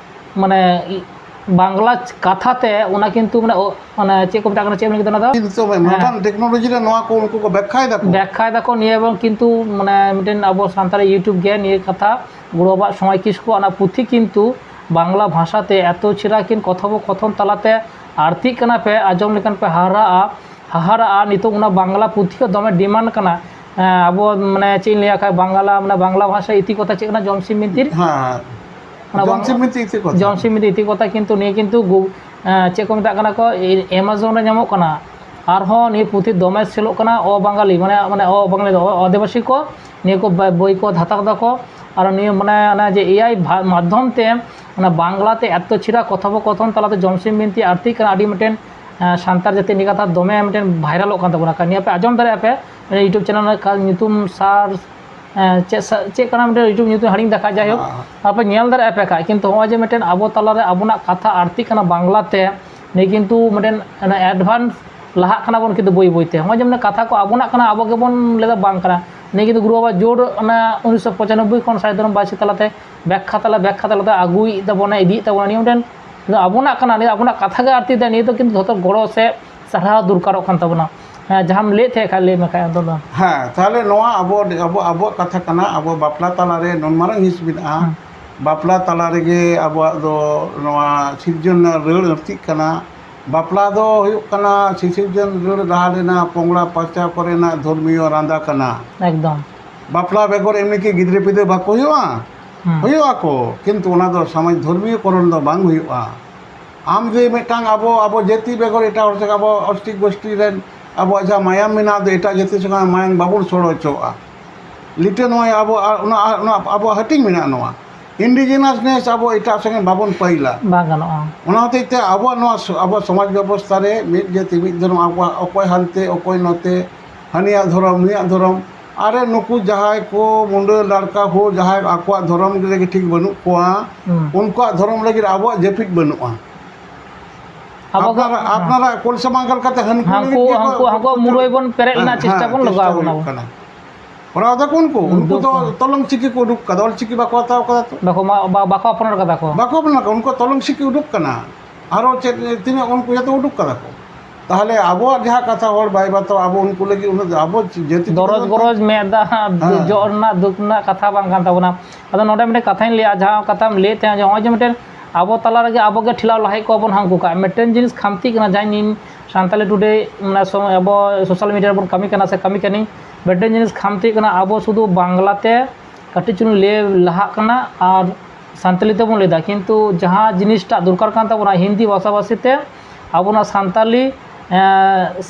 ᱢᱟᱱᱮ, ᱤ-, ᱵᱟᱝᱞᱟ ᱠᱟᱛᱷᱟ ᱛᱮ ᱚᱱᱟ ᱠᱤᱱᱛᱩ, ᱢᱟᱱᱮ, ᱚ-, ᱢᱟᱱᱮ, ᱪᱮᱫ ᱠᱚ ᱢᱮᱛᱟᱜ ᱠᱟᱱᱟ, ᱪᱮᱫ ᱮᱢ ᱞᱟᱹᱭ ᱠᱮᱫᱟ ᱚᱱᱟ ᱫᱚ? ᱱᱤᱛᱚᱜ ᱦᱮᱸ᱾ Modern technology ᱨᱮ ᱱᱚᱣᱟ ᱠᱚ ᱩᱱᱠᱩ ᱠᱚ ᱵᱮᱠᱠᱷᱟᱭ ᱫᱟᱠᱚ᱾ ᱵᱮᱠᱠᱷᱟᱭ ᱫᱟᱠᱚ ᱱᱤᱭᱟᱹ, ᱮᱵᱚᱝ ᱠᱤᱱᱛᱩ, ᱢᱟᱱᱮ, ᱢᱤᱫᱴᱮᱱ ᱟᱵᱚ ᱥᱟᱱᱛᱟᱲᱤ YouTube ᱜᱮ ᱱᱤᱭᱟᱹ ᱠᱟᱛᱷᱟ, ᱜᱩᱨᱩ ᱵᱟᱵᱟᱣᱟᱜ ᱥᱚᱢᱟᱭ ᱠᱤᱥᱠᱩ ᱚᱱᱟ ᱯᱩᱛᱷᱤ ᱠᱤᱱᱛᱩ ᱵᱟᱝᱞᱟ ᱵᱷᱟᱥᱟ ᱛᱮ ᱮᱛᱚ ᱪᱮᱦᱨᱟ ᱠᱤᱱ ᱠᱚᱛᱷᱚᱯᱚᱠᱚᱛᱷᱚᱱ ᱛᱟᱞᱟᱛᱮ ᱟᱹᱲᱛᱤᱜ ᱠᱟᱱᱟ ᱯᱮ, ᱟᱸᱡᱚᱢ ᱞᱮᱠᱷᱟᱱ ᱯᱮ ᱦᱟᱦᱟᱲᱟᱜᱼᱟ, ᱦᱟᱦᱟᱲᱟᱜᱼᱟ᱾ ᱱᱤᱛᱚᱜ ᱚᱱᱟ ᱵᱟᱝᱞᱟ ᱯᱩᱛᱷᱤ ᱦᱚᱸ ᱫᱚᱢᱮ demand ᱠᱟᱱᱟ᱾ ᱮᱸ, ᱟᱵᱚ, ᱢᱟᱱᱮ, ᱪᱮᱫ ᱤᱧ ᱞᱟᱹᱭᱟ, ᱠᱷᱟᱡ ᱵᱟᱝᱞᱟ, ᱢᱟᱱᱮ, ᱵᱟᱝᱞᱟ ᱵᱷᱟᱥᱟ ᱤᱛᱤ ᱠᱚᱛᱷᱟ ᱪᱮᱫ ᱠᱟᱱᱟ? ᱡᱚᱢᱥᱤᱢ ᱵᱤᱱᱛᱤᱨ ᱦᱮᱸ᱾ ᱚᱱᱟ ᱵᱟᱝ- ᱡᱚᱢᱥᱤᱢ ᱵᱤᱱᱛᱤ ᱤᱛᱤ ᱠᱚᱛᱷᱟ᱾ ᱡᱚᱢᱥᱤᱢ ᱵᱤᱱᱛᱤ ᱤᱛᱤ ᱠᱚᱛᱷᱟ, ᱠᱤᱱᱛᱩ ᱱᱤᱭᱟᱹ ᱠᱤᱱᱛᱩ ᱜᱩ-, ᱮᱸ, ᱪᱮᱫ ᱠᱚ ᱢᱮᱛᱟᱜ ᱠᱟᱱᱟ ᱠᱚ, ᱮ-, Amazon ᱨᱮ ᱧᱟᱢᱚᱜ ᱠᱟᱱᱟ᱾ ᱟᱨᱦᱚᱸ ᱱᱤᱭᱟᱹ ᱯᱩᱛᱷᱤ ᱫᱚᱢᱮ ᱥᱮᱞᱚᱜ ᱠᱟᱱᱟ, ᱚ ᱵᱟᱝᱜᱟᱞᱤ, ᱢᱟᱱᱮ, ᱢᱟᱱᱮ, ᱚ ᱵᱟᱝᱜᱟᱞᱤ ᱫᱚ, ᱚ-, ᱟᱹᱫᱤᱵᱟᱹᱥᱤ ᱠᱚ ᱱᱤᱭᱟᱹ ᱠᱚ ᱵᱟ-, ᱵᱳᱭ ᱠᱚ ᱦᱟᱛᱟᱣ ᱠᱟᱫᱟ ᱠᱚ᱾ ᱟᱨ ᱱᱤᱭᱟᱹ, ᱢᱟᱱᱮ, ᱚᱱᱟ ᱡᱮ A I ᱵᱷᱟ-, ᱢᱟᱫᱽᱫᱷᱚᱢ ᱛᱮ ᱚᱱᱟ ᱵᱟᱝᱞᱟ ᱛᱮ ᱮᱛᱚ ᱪᱮᱦᱨᱟ ᱠᱚᱛᱷᱚᱯᱚᱠᱚᱛᱷᱚᱱ ᱛᱟᱞᱟᱛᱮ ᱡᱚᱢᱥᱤᱢ ᱵᱤᱱᱛᱤ ᱟᱨᱛᱤ ᱠᱟᱱᱟ, ᱟᱹᱰᱤ ᱢᱤᱫᱴᱮᱱ, ᱮᱸ, ᱥᱟᱱᱛᱟᱲ ᱡᱟᱹᱛᱤ ᱱᱤᱭᱟᱹ ᱠᱟᱛᱷᱟ ᱫᱚᱢᱮ ᱢᱤᱫᱴᱮᱱ ᱵᱷᱟᱭᱨᱟᱞᱚᱜ ᱠᱟᱱ ᱛᱟᱵᱚᱱᱟ᱾ ᱱᱤᱭᱟᱹ ᱯᱮ ᱟᱸᱡᱚᱢ ᱫᱟᱲᱮᱭᱟᱜᱼᱟ ᱯᱮ, YouTube ᱪᱮᱱᱮᱞ ᱨᱮᱱᱟᱜ ᱠᱟ-, ᱧᱩᱛᱩᱢ ᱥᱟᱨ ᱮᱸ, ᱪᱮᱫ ᱥᱟ-, ᱪᱮᱫ ᱠᱟᱱᱟ ᱢᱤᱫᱴᱮᱱ YouTube ᱧᱩᱛᱩᱢ ᱦᱤᱲᱤᱧ ᱫᱟᱠᱟ, ᱡᱟᱭᱦᱳᱠ, ᱦᱮᱸ᱾ ᱟᱯᱮ ᱧᱮᱞ ᱫᱟᱲᱮᱭᱟᱜᱼᱟ ᱯᱮ ᱠᱷᱟᱡ, ᱠᱤᱱᱛᱩ ᱱᱚᱜᱼᱚᱭ ᱡᱮ ᱢᱤᱫᱴᱮᱱ ᱟᱵᱚ ᱛᱟᱞᱟᱨᱮ ᱟᱵᱚᱱᱟᱜ ᱠᱟᱛᱷᱟ ᱟᱨᱛᱤ ᱠᱟᱱᱟ ᱵᱟᱝᱞᱟᱛᱮ, ᱱᱤᱭᱟᱹ ᱠᱤᱱᱛᱩ ᱢᱤᱫᱴᱮᱱ ᱚᱱᱟ advance ᱞᱟᱦᱟᱜ ᱠᱟᱱᱟ ᱵᱚᱱ, ᱠᱤᱱᱛᱩ ᱵᱟᱹᱭ ᱵᱟᱹᱭᱛᱮ᱾ ᱱᱚᱜᱼᱚᱭ ᱡᱮ ᱢᱤᱫᱴᱮᱱ ᱠᱟᱛᱷᱟ ᱠᱚ ᱟᱵᱚᱱᱟᱜ ᱠᱟᱱᱟ, ᱟᱵᱚ ᱜᱮᱵᱚᱱ ᱞᱟᱹᱭᱫᱟ ᱵᱟᱝ ᱠᱟᱱᱟ᱾ ᱱᱤᱭᱟᱹ ᱠᱤᱱᱛᱩ ᱜᱩᱨᱩ ᱵᱟᱵᱟ ᱡᱳᱨ ᱚᱱᱟ ᱩᱱᱤᱥᱥᱚ ᱯᱚᱸᱪᱟᱱᱚᱵᱵᱳᱭ ᱠᱷᱚᱱ ᱥᱟᱭ ᱫᱷᱚᱨᱚᱢ ᱵᱟᱭᱥᱤ ᱛᱟᱞᱟᱛᱮ ᱵᱮᱠᱠᱷᱟ ᱛᱟᱞᱟ, ᱵᱮᱠᱠᱷᱟ ᱛᱟᱞᱟᱛᱮ ᱟᱹᱜᱩᱭᱮᱫ ᱛᱟᱵᱚᱱᱟ, ᱤᱫᱤᱭᱮᱫ ᱛᱟᱵᱚᱱᱟ᱾ ᱱᱤᱭᱟᱹ ᱢᱤᱫᱴᱮᱱ ᱟᱵᱚᱱᱟᱜ ᱠᱟᱱᱟ, ᱱᱤᱭᱟᱹ ᱟᱵᱚᱱᱟᱜ ᱠᱟᱛᱷᱟ ᱜᱮ ᱟᱨᱛᱤ ᱫᱟᱭ, ᱱᱤᱭᱟᱹ ᱫᱚ ᱠᱤᱱᱛᱩ ᱡᱷᱚᱛᱚ ᱜᱚᱲᱚ ᱥᱮ ᱥᱟᱨᱦᱟᱣ ᱫᱚᱨᱠᱟᱨᱚᱜ ᱠᱟᱱ ᱛᱟᱵᱚᱱᱟ᱾ ᱦᱮᱸ, ᱡᱟᱦᱟᱸᱢ ᱞᱟᱹᱭᱮᱫ ᱛᱟᱦᱮᱸᱫ ᱠᱷᱟᱡ, ᱞᱟᱹᱭ ᱢᱮ ᱠᱷᱟᱡ ᱟᱫᱚ ᱫᱚ᱾ ᱦᱮᱸ, ᱛᱟᱦᱞᱮ ᱱᱚᱣᱟ ᱟᱵᱚ, ᱟᱵᱚ, ᱟᱵᱚᱣᱟᱜ ᱠᱟᱛᱷᱟ ᱠᱟᱱᱟ, ᱟᱵᱚ ᱵᱟᱯᱞᱟ ᱛᱟᱞᱟᱨᱮ ᱱᱩᱱ ᱢᱟᱨᱟᱝ ᱦᱤᱸᱥ ᱢᱮᱱᱟᱜᱼᱟ᱾ ᱦᱮᱸ᱾ ᱵᱟᱯᱞᱟ ᱛᱟᱞᱟ ᱨᱮᱜᱮ ᱟᱵᱚᱣᱟᱜ ᱫᱚ ᱱᱚᱣᱟ ᱥᱤᱨᱡᱚᱱ ᱨᱮᱱᱟᱜ ᱨᱟᱹᱲ ᱟᱹᱲᱛᱤᱜ ᱠᱟᱱᱟ᱾ ᱵᱟᱯᱞᱟ ᱫᱚ ᱦᱩᱭᱩᱜ ᱠᱟᱱᱟ ᱥᱤᱥᱤᱨᱡᱚᱱ ᱨᱟᱹᱲ ᱨᱟᱦᱟ ᱨᱮᱱᱟᱜ ᱯᱚᱝᱲᱟ ᱯᱟᱨᱪᱟᱣ ᱠᱚᱨᱮᱱᱟᱜ ᱫᱷᱚᱨᱢᱤᱭᱚ ᱨᱟᱸᱫᱟ ᱠᱟᱱᱟ᱾ ᱮᱠᱫᱚᱢ᱾ ᱵᱟᱯᱞᱟ ᱵᱮᱜᱚᱨ ᱮᱢᱱᱤ ᱠᱤ ᱜᱤᱫᱽᱨᱟᱹ ᱯᱤᱫᱽᱨᱟᱹ ᱵᱟᱠᱚ ᱦᱩᱭᱩᱜᱼᱟ? ᱦᱩᱸ᱾ ᱦᱩᱭᱩᱜ ᱟᱠᱚ, ᱠᱤᱱᱛᱩ ᱚᱱᱟ ᱫᱚ ᱥᱚᱢᱟᱡᱽ ᱫᱷᱚᱨᱢᱤᱭᱚ ᱠᱚᱨᱚᱱ ᱫᱚ ᱵᱟᱝ ᱦᱩᱭᱩᱜᱼᱟ᱾ ᱟᱢ ᱡᱮ ᱢᱤᱫᱴᱟᱝ ᱟᱵᱚ, ᱟᱵᱚ ᱡᱟᱹᱛᱤ ᱵᱮᱜᱚᱨ ᱮᱴᱟᱜ ᱦᱚᱲ ᱥᱟᱶ ᱟᱵᱚ ᱚᱥᱴᱤᱠ ᱜᱳᱥᱴᱤ ᱨᱮᱱ ᱟᱵᱚᱣᱟᱜ ᱡᱟᱦᱟᱸ ᱢᱟᱭᱟᱢ ᱢᱮᱱᱟᱜ ᱫᱚ, ᱮᱴᱟᱜ ᱡᱟᱹᱛᱤ ᱥᱚᱸᱜᱮ ᱢᱟᱭᱟᱢ ᱵᱟᱵᱚᱱ ᱥᱚᱲᱚ ᱦᱚᱪᱚᱣᱟᱜᱼᱟ᱾ ᱞᱤᱴᱟᱹ ᱱᱚᱣᱟ ᱟᱵᱚ, ᱟᱨ ᱚᱱᱟ, ᱟᱨ ᱚᱱᱟ ᱟᱵᱚᱣᱟᱜ ᱦᱟᱹᱴᱤᱧ ᱢᱮᱱᱟᱜᱼᱟ ᱱᱚᱣᱟ᱾ Indigenousness ᱟᱵᱚ ᱮᱴᱟᱜ ᱥᱚᱸᱜᱮ ᱵᱟᱵᱚᱱ ᱯᱟᱹᱭᱞᱟ᱾ ᱵᱟᱝ ᱜᱟᱱᱚᱜᱼᱟ᱾ ᱚᱱᱟ ᱦᱚᱛᱮᱡ ᱛᱮ ᱟᱵᱚᱣᱟᱜ ᱱᱚᱣᱟ ᱥᱚ-, ᱟᱵᱚᱣᱟᱜ ᱥᱚᱢᱟᱡᱽ ᱵᱮᱵᱚᱥᱛᱷᱟ ᱨᱮ ᱢᱤᱫ ᱡᱟᱹᱛᱤ ᱢᱤᱫ ᱫᱷᱚᱨᱚᱢ, ᱟᱵᱚᱣᱟᱜ ᱚᱠᱚᱭ ᱦᱟᱱᱛᱮ ᱚᱠᱚᱭ ᱱᱚᱛᱮ, ᱦᱟᱹᱱᱤᱭᱟᱜ ᱫᱷᱚᱨᱚᱢ ᱱᱩᱭᱟᱜ ᱫᱷᱚᱨᱚᱢ, ᱟᱨᱮ ᱱᱩᱠᱩ ᱡᱟᱦᱟᱸᱭ ᱠᱚ ᱢᱩᱸᱰᱟᱹ ᱞᱟᱲᱠᱟ ᱦᱳ ᱡᱟᱦᱟᱸᱭ ᱟᱠᱚᱣᱟᱜ ᱫᱷᱚᱨᱚᱢ ᱨᱮᱜᱮ ᱴᱷᱤᱠ ᱵᱟᱹᱱᱩᱜ ᱠᱚᱣᱟ, ᱦᱩᱸ᱾ ᱩᱱᱠᱩᱣᱟᱜ ᱫᱷᱚᱨᱚᱢ ᱞᱟᱹᱜᱤᱫ ᱟᱵᱚᱣᱟᱜ ᱡᱟᱹᱯᱤᱫ ᱵᱟᱹᱱᱩᱜᱼᱟ᱾ ᱟᱵᱚ ᱜᱮ, ᱟᱯᱱᱟᱨᱟᱜ, ᱦᱮᱸ᱾ ᱟᱯᱱᱟᱨᱟᱜ ᱠᱚᱞᱥᱟ ᱢᱟᱝᱜᱟᱞ ᱠᱟᱛᱮ ᱦᱟᱹᱱᱠᱩ ᱦᱟᱹᱱᱠᱩ, ᱞᱟᱹᱜᱤᱫ ᱜᱮᱠᱚ ᱦᱟᱹᱱᱠᱩ, ᱦᱟᱹᱱᱠᱩ ᱢᱩᱨᱟᱹᱭ ᱵᱚᱱ ᱯᱮᱨᱮᱡ ᱦᱮᱸ, ᱞᱮᱱᱟ, ᱪᱮᱥᱴᱟ ᱦᱮᱸ, ᱵᱚᱱ ᱪᱮᱥᱴᱟ ᱞᱟᱜᱟᱣ ᱦᱩᱭᱩᱜ ᱠᱟᱱᱟ᱾ ᱠᱟᱱᱟ᱾ ᱠᱚᱨᱟᱣ ᱫᱟᱠᱚ ᱩᱱᱠᱩ, ᱩᱱᱠᱩ ᱫᱩᱠ ᱫᱚ ᱠᱚ᱾ ᱛᱚᱞᱚᱝ ᱪᱤᱠᱤ ᱠᱚ ᱩᱰᱩᱠ ᱠᱟᱫᱟ, ᱚᱞ ᱪᱤᱠᱤ ᱵᱟᱠᱚ ᱦᱟᱛᱟᱣ ᱠᱟᱫᱟ ᱛᱚ᱾ ᱵᱟᱠᱚ ᱢᱟ-, ᱵᱟ-, ᱵᱟᱠᱚ ᱟᱯᱱᱟᱨ ᱠᱟᱫᱟ ᱠᱚ᱾ ᱵᱟᱠᱚ ᱟᱯᱱᱟᱨ ᱠᱟᱫᱟ, ᱩᱱᱠᱩ ᱛᱚᱞᱚᱝ ᱪᱤᱠᱤ ᱩᱰᱩᱠ ᱠᱟᱱᱟ᱾ ᱟᱨᱚ ᱪᱮᱫ, ᱛᱤᱱᱟᱹᱜ ᱩᱱᱠᱩ ᱡᱚᱛᱚ ᱩᱰᱩᱠ ᱠᱟᱫᱟ ᱠᱚ᱾ ᱛᱟᱦᱞᱮ ᱟᱵᱚᱣᱟᱜ ᱡᱟᱦᱟᱸ ᱠᱟᱛᱷᱟ ᱦᱚᱲ ᱵᱟᱭ ᱵᱟᱛᱟᱣᱟ, ᱟᱵᱚ ᱩᱱᱠᱩ ᱞᱟᱹᱜᱤᱫ ᱩᱱᱟᱹᱜ ᱟᱵᱚ ᱡᱟᱹᱛᱤ ᱫᱚ ᱫᱚᱨᱚᱡ ᱜᱚᱨᱚᱡ ᱢᱮᱫ ᱫᱟᱜ ᱦᱮᱸ᱾ ᱡᱚᱜ ᱨᱮᱱᱟᱜ ᱫᱩᱠ ᱨᱮᱱᱟᱜ ᱠᱟᱛᱷᱟ ᱵᱟᱝ ᱠᱟᱱ ᱛᱟᱵᱚᱱᱟ᱾ ᱟᱫᱚ ᱱᱚᱰᱮ ᱢᱤᱫᱴᱮᱱ ᱠᱟᱛᱷᱟᱧ ᱞᱟᱹᱭᱟ, ᱡᱟᱦᱟᱸ ᱠᱟᱛᱷᱟᱢ ᱞᱟᱹᱭᱮᱫ ᱛᱟᱦᱮᱸᱫ ᱡᱮ ᱱᱚᱜᱼᱚᱭ ᱡᱮ ᱢᱤᱫᱴᱮᱱ ᱟᱵᱚ ᱛᱟᱞᱟ ᱨᱮᱜᱮ ᱟᱵᱚ ᱜᱮ ᱴᱷᱮᱞᱟᱣ ᱞᱟᱦᱟᱭᱮᱫ ᱠᱚᱣᱟ ᱵᱚᱱ ᱦᱟᱹᱱᱠᱩ ᱠᱟᱜ᱾ ᱢᱤᱫᱴᱮᱱ ᱡᱤᱱᱤᱥ ᱠᱷᱟᱢᱛᱤᱜ ᱠᱟᱱᱟ, ᱡᱟᱦᱟᱸ ᱤᱧ ᱥᱟᱱᱛᱟᱞᱤ ᱴᱩᱰᱮ, ᱢᱟᱱᱮ, ᱥᱚ-, ᱟᱵᱚ social media ᱨᱮᱵᱚᱱ ᱠᱟᱹᱢᱤ ᱠᱟᱱᱟ ᱥᱮ ᱠᱟᱹᱢᱤ ᱠᱟᱹᱱᱟᱹᱧ, ᱢᱤᱫᱴᱮᱱ ᱡᱤᱱᱤᱥ ᱠᱷᱟᱢᱛᱤᱜ ᱠᱟᱱᱟ, ᱟᱵᱚ ᱥᱩᱫᱷᱩ ᱵᱟᱝᱞᱟ ᱛᱮ ᱠᱟᱹᱴᱤᱡ ᱪᱩᱞᱩᱝ ᱞᱟᱹᱭ ᱞᱟᱦᱟᱜ ᱠᱟᱱᱟ ᱟᱨ ᱥᱟᱱᱛᱟᱞᱤ ᱛᱮᱵᱚᱱ ᱞᱟᱹᱭᱫᱟ, ᱠᱤᱱᱛᱩ ᱡᱟᱦᱟᱸ ᱡᱤᱱᱤᱥᱴᱟᱜ ᱫᱚᱨᱠᱟᱨ ᱠᱟᱱ ᱛᱟᱵᱚᱱᱟ ᱦᱤᱱᱫᱤ ᱵᱷᱟᱥᱟᱵᱷᱟᱥᱤ ᱛᱮ ᱟᱵᱚᱱᱟᱜ ᱥᱟᱱᱛᱟᱞᱤ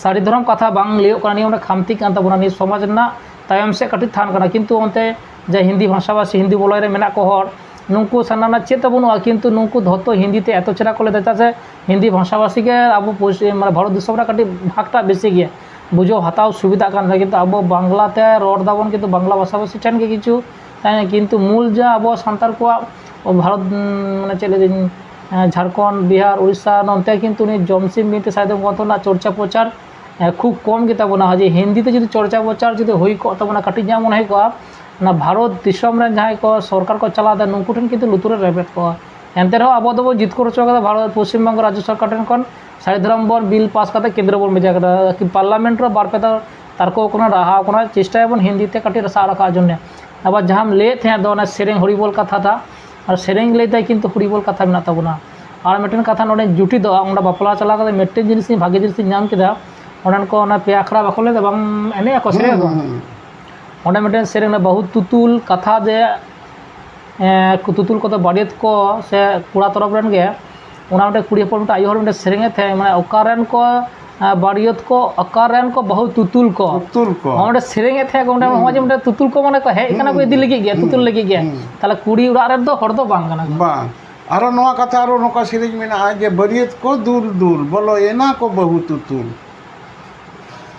ᱥᱟᱹᱨᱤ ᱫᱷᱚᱨᱚᱢ ᱠᱟᱛᱷᱟ ᱵᱟᱝ ᱞᱟᱹᱭᱚᱜ ᱠᱟᱱᱟ, ᱱᱤᱭᱟᱹ ᱚᱸᱰᱮ ᱠᱷᱟᱢᱛᱤ ᱠᱟᱱ ᱛᱟᱵᱚᱱᱟ᱾ ᱱᱤᱭᱟᱹ ᱥᱚᱢᱟᱡᱽ ᱨᱮᱱᱟᱜ ᱛᱟᱭᱚᱢ ᱥᱮᱫ ᱠᱟᱹᱴᱤᱡ ᱛᱷᱟᱱ ᱠᱟᱱᱟ, ᱠᱤᱱᱛᱩ ᱚᱱᱛᱮ ᱡᱮ ᱦᱤᱱᱫᱤ ᱵᱷᱟᱥᱟᱵᱷᱟᱥᱤ, ᱦᱤᱱᱫᱤ ᱵᱚᱞᱚᱭ ᱨᱮ ᱢᱮᱱᱟᱜ ᱠᱚ ᱦᱚᱲ, ᱱᱩᱠᱩ ᱥᱟᱱᱟᱢ ᱨᱮᱱᱟᱜ ᱪᱮᱫ ᱛᱟᱵᱚᱱ ᱵᱟᱹᱱᱩᱜᱼᱟ, ᱠᱤᱱᱛᱩ ᱱᱩᱠᱩ ᱫᱷᱚᱛᱚ ᱦᱤᱱᱫᱤ ᱛᱮ ᱮᱛᱚ ᱪᱮᱦᱨᱟ ᱠᱚ ᱞᱟᱹᱭᱫᱟ, ᱪᱮᱫᱟᱜ ᱥᱮ ᱦᱤᱱᱫᱤ ᱵᱷᱟᱥᱟᱵᱷᱟᱥᱤ ᱜᱮ ᱟᱵᱚ ᱯᱚᱥᱪᱤᱢ, ᱢᱟᱱᱮ ᱵᱷᱟᱨᱚᱛ ᱫᱤᱥᱚᱢ ᱨᱮ ᱠᱟᱹᱴᱤᱡ ᱵᱷᱟᱜᱽᱴᱟᱜ ᱵᱮᱥᱤ ᱜᱮᱭᱟ, ᱵᱩᱡᱷᱟᱹᱣ ᱦᱟᱛᱟᱣ ᱥᱩᱵᱤᱫᱷᱟᱜ ᱠᱟᱱ ᱛᱟᱦᱮᱸ, ᱠᱤᱱᱛᱩ ᱟᱵᱚ ᱵᱟᱝᱞᱟ ᱛᱮ ᱨᱚᱲ ᱫᱟᱵᱚᱱ, ᱠᱤᱱᱛᱩ ᱵᱟᱝᱞᱟ ᱵᱷᱟᱥᱟᱵᱷᱟᱥᱤ ᱴᱷᱮᱱ ᱜᱮ ᱠᱤᱪᱷᱩ ᱛᱟᱦᱮᱸ, ᱠᱤᱱᱛᱩ ᱢᱩᱞ ᱡᱟ ᱟᱵᱚ ᱥᱟᱱᱛᱟᱲ ᱠᱚᱣᱟᱜ ᱵᱷᱟᱨᱚᱛ, ᱩᱸ, ᱢᱟᱱᱮ ᱪᱮᱫ ᱞᱟᱹᱭᱫᱟᱹᱧ, ᱮᱸ, ᱡᱷᱟᱲᱠᱷᱚᱸᱰ, ᱵᱤᱦᱟᱨ, ᱩᱲᱤᱥᱥᱟ, ᱱᱚᱱᱛᱮ ᱠᱤᱱᱛᱩ ᱩᱱᱤ ᱡᱚᱢᱥᱤᱢ ᱵᱤᱱᱛᱤ ᱥᱟᱭᱫᱚᱢ ᱜᱨᱚᱱᱛᱷᱚ ᱨᱮᱱᱟᱜ ᱪᱚᱨᱪᱟ ᱯᱨᱚᱪᱟᱨ, ᱮᱸ, ᱠᱷᱩᱵ ᱠᱚᱢ ᱜᱮᱛᱟ ᱵᱚᱱᱟ᱾ ᱡᱮ ᱦᱤᱱᱫᱤ ᱛᱮ ᱡᱩᱫᱤ ᱪᱚᱨᱪᱟ ᱯᱨᱚᱪᱟᱨ ᱡᱩᱫᱤ ᱦᱩᱭ ᱠᱚᱜ ᱛᱟᱵᱚᱱᱟ, ᱠᱟᱹᱴᱤᱡ ᱧᱚᱜ ᱢᱚᱱᱮ ᱦᱩᱭ ᱠᱚᱜᱼᱟ, ᱚᱱᱟ ᱵᱷᱟᱨᱚᱛ ᱫᱤᱥᱚᱢ ᱨᱮᱱ ᱡᱟᱦᱟᱸᱭ ᱠᱚ ᱥᱚᱨᱠᱟᱨ ᱠᱚ ᱪᱟᱞᱟᱣ ᱮᱫᱟ, ᱱᱩᱠᱩ ᱴᱷᱮᱱ ᱠᱤᱱᱛᱩ ᱞᱩᱛᱩᱨ ᱨᱮ ᱨᱮᱵᱮᱫ ᱠᱚᱜᱼᱟ᱾ ᱮᱱᱛᱮ ᱨᱮᱦᱚᱸ ᱟᱵᱚ ᱫᱚᱵᱚ ᱡᱤᱛᱠᱟᱹᱨ ᱦᱚᱪᱚ ᱠᱟᱫᱟ ᱵᱷᱟᱨᱚᱛ, ᱯᱚᱥᱪᱤᱢ ᱵᱚᱝᱜᱚ ᱨᱟᱡᱽᱡᱚ ᱥᱚᱨᱠᱟᱨ ᱴᱷᱮᱱ ᱠᱷᱚᱱ ᱥᱟᱹᱨᱤ ᱫᱷᱚᱨᱚᱢ ᱵᱚᱱ ᱵᱤᱞ ᱯᱟᱥ ᱠᱟᱛᱮ ᱠᱮᱱᱫᱨᱚ ᱵᱚᱱ ᱵᱷᱮᱡᱟ ᱠᱮᱫᱟ᱾ ᱟᱨᱠᱤ ᱯᱟᱨᱞᱟᱢᱮᱱᱴ ᱨᱮ ᱵᱟᱨ ᱯᱮ ᱫᱷᱟᱣ ᱛᱟᱨᱠᱚ ᱠᱟᱱᱟ, ᱨᱟᱦᱟ ᱠᱟᱱᱟ, ᱪᱮᱥᱴᱟᱭᱟᱵᱚᱱ ᱦᱤᱱᱫᱤ ᱛᱮ ᱠᱟᱹᱴᱤᱡ ᱨᱟᱥᱟ ᱨᱟᱠᱟᱵ ᱡᱚᱱᱱᱮ᱾ ᱟᱵᱟᱨ ᱡᱟᱦᱟᱸᱢ ᱞᱟᱹᱭᱮᱫ ᱛᱟᱦᱮᱸᱫ ᱫᱚ ᱚᱱᱟ ᱥᱮᱨᱮᱧ ᱦᱚᱨᱤᱵᱚᱞ ᱠᱟᱛᱷᱟ ᱴᱟᱜ, ᱟᱨ ᱥᱮᱨᱮᱧ ᱞᱟᱹᱭ ᱛᱮ ᱠᱤᱱᱛᱩ ᱦᱚᱨᱤᱵᱚᱞ ᱠᱟᱛᱷᱟ ᱢᱮᱱᱟᱜ ᱛᱟᱵᱚᱱᱟ᱾ ᱟᱨ ᱢᱤᱫᱴᱮᱱ ᱠᱟᱛᱷᱟ ᱱᱚᱰᱮᱧ ᱡᱩᱴᱤᱫᱚᱜᱼᱟ, ᱚᱸᱰᱮ ᱵᱟᱯᱞᱟ ᱪᱟᱞᱟᱣ ᱠᱟᱛᱮ ᱢᱤᱫᱴᱮᱱ ᱡᱤᱱᱤᱥ ᱤᱧ, ᱵᱷᱟᱜᱮ ᱡᱤᱱᱤᱥ ᱤᱧ ᱧᱟᱢ ᱠᱮᱫᱟ, ᱚᱸᱰᱮᱱ ᱠᱚ ᱚᱱᱟ ᱯᱮ ᱟᱠᱷᱲᱟ ᱵᱟᱠᱚ ᱞᱟᱹᱭᱫᱟ, ᱵᱟᱝ ᱮᱱᱮᱡ ᱟᱠᱚ, ᱥᱮᱨᱮᱧ ᱟᱠᱚ᱾ ᱦᱩᱸ, ᱦᱩᱸ, ᱦᱩᱸ᱾ ᱚᱸᱰᱮ ᱢᱤᱫᱴᱮᱱ ᱥᱮᱨᱮᱧ ᱨᱮ ᱵᱟᱹᱦᱩ ᱛᱩᱛᱩᱞ ᱠᱟᱛᱷᱟ ᱡᱮ, ᱮᱸ, ᱠᱩ-, ᱛᱩᱛᱩᱞ ᱠᱚᱫᱚ ᱵᱟᱹᱨᱭᱟᱹᱛ ᱠᱚ ᱥᱮ ᱠᱚᱲᱟ ᱛᱚᱨᱚᱯ ᱨᱮᱱ ᱜᱮ, ᱚᱱᱟ ᱢᱤᱫᱴᱮᱱ ᱠᱩᱲᱤ ᱦᱚᱯᱚᱱ ᱢᱤᱫᱴᱮᱱ ᱟᱭᱳ ᱦᱚᱲ ᱢᱤᱫᱴᱮᱱ ᱥᱮᱨᱮᱧ ᱮᱫ ᱛᱟᱦᱮᱸᱫ, ᱢᱟᱱᱮ ᱚᱠᱟᱨᱮᱱ ᱠᱚ, ᱮᱸ, ᱵᱟᱹᱨᱭᱟᱹᱛ ᱠᱚ, ᱚᱠᱟᱨᱮᱱ ᱠᱚ ᱵᱟᱹᱦᱩ ᱛᱩᱛᱩᱞ ᱠᱚ᱾ ᱛᱩᱛᱩᱞ ᱠᱚ᱾ ᱦᱚᱸ, ᱚᱸᱰᱮ ᱥᱮᱨᱮᱧ ᱮᱫ ᱛᱟᱦᱮᱸᱫ ᱠᱚ, ᱚᱸᱰᱮ ᱦᱩᱸ᱾ ᱱᱚᱜᱼᱚᱭ ᱡᱮ ᱢᱤᱫᱴᱮᱱ ᱛᱩᱛᱩᱞ ᱠᱚ ᱢᱟᱱᱮ ᱠᱚ ᱦᱮᱡ ᱠᱟᱱᱟ ᱠᱚ ᱦᱩᱸ᱾ ᱤᱫᱤ ᱞᱟᱹᱜᱤᱫ ᱜᱮ, ᱛᱩᱛᱩᱞ ᱦᱩᱸ᱾ ᱞᱟᱹᱜᱤᱫ ᱜᱮ᱾ ᱦᱩᱸ᱾ ᱛᱟᱦᱞᱮ ᱠᱩᱲᱤ ᱚᱲᱟᱜ ᱨᱮᱱ ᱫᱚ ᱦᱚᱲ ᱫᱚ ᱵᱟᱝ ᱠᱟᱱᱟ ᱠᱚ᱾ ᱵᱟᱝ᱾ ᱟᱨᱚ ᱱᱚᱣᱟ ᱠᱟᱛᱷᱟ, ᱟᱨᱚ ᱱᱚᱝᱠᱟ ᱥᱮᱨᱮᱧ ᱢᱮᱱᱟᱜᱼᱟ ᱡᱮ, "ᱵᱟᱹᱨᱭᱟᱹᱛ ᱠᱚ ᱫᱩᱞ ᱫᱩᱞ, ᱵᱚᱞᱚᱭᱮᱱᱟ ᱠᱚ ᱵᱟᱹᱦᱩ ᱛᱩᱛᱩᱞ᱾"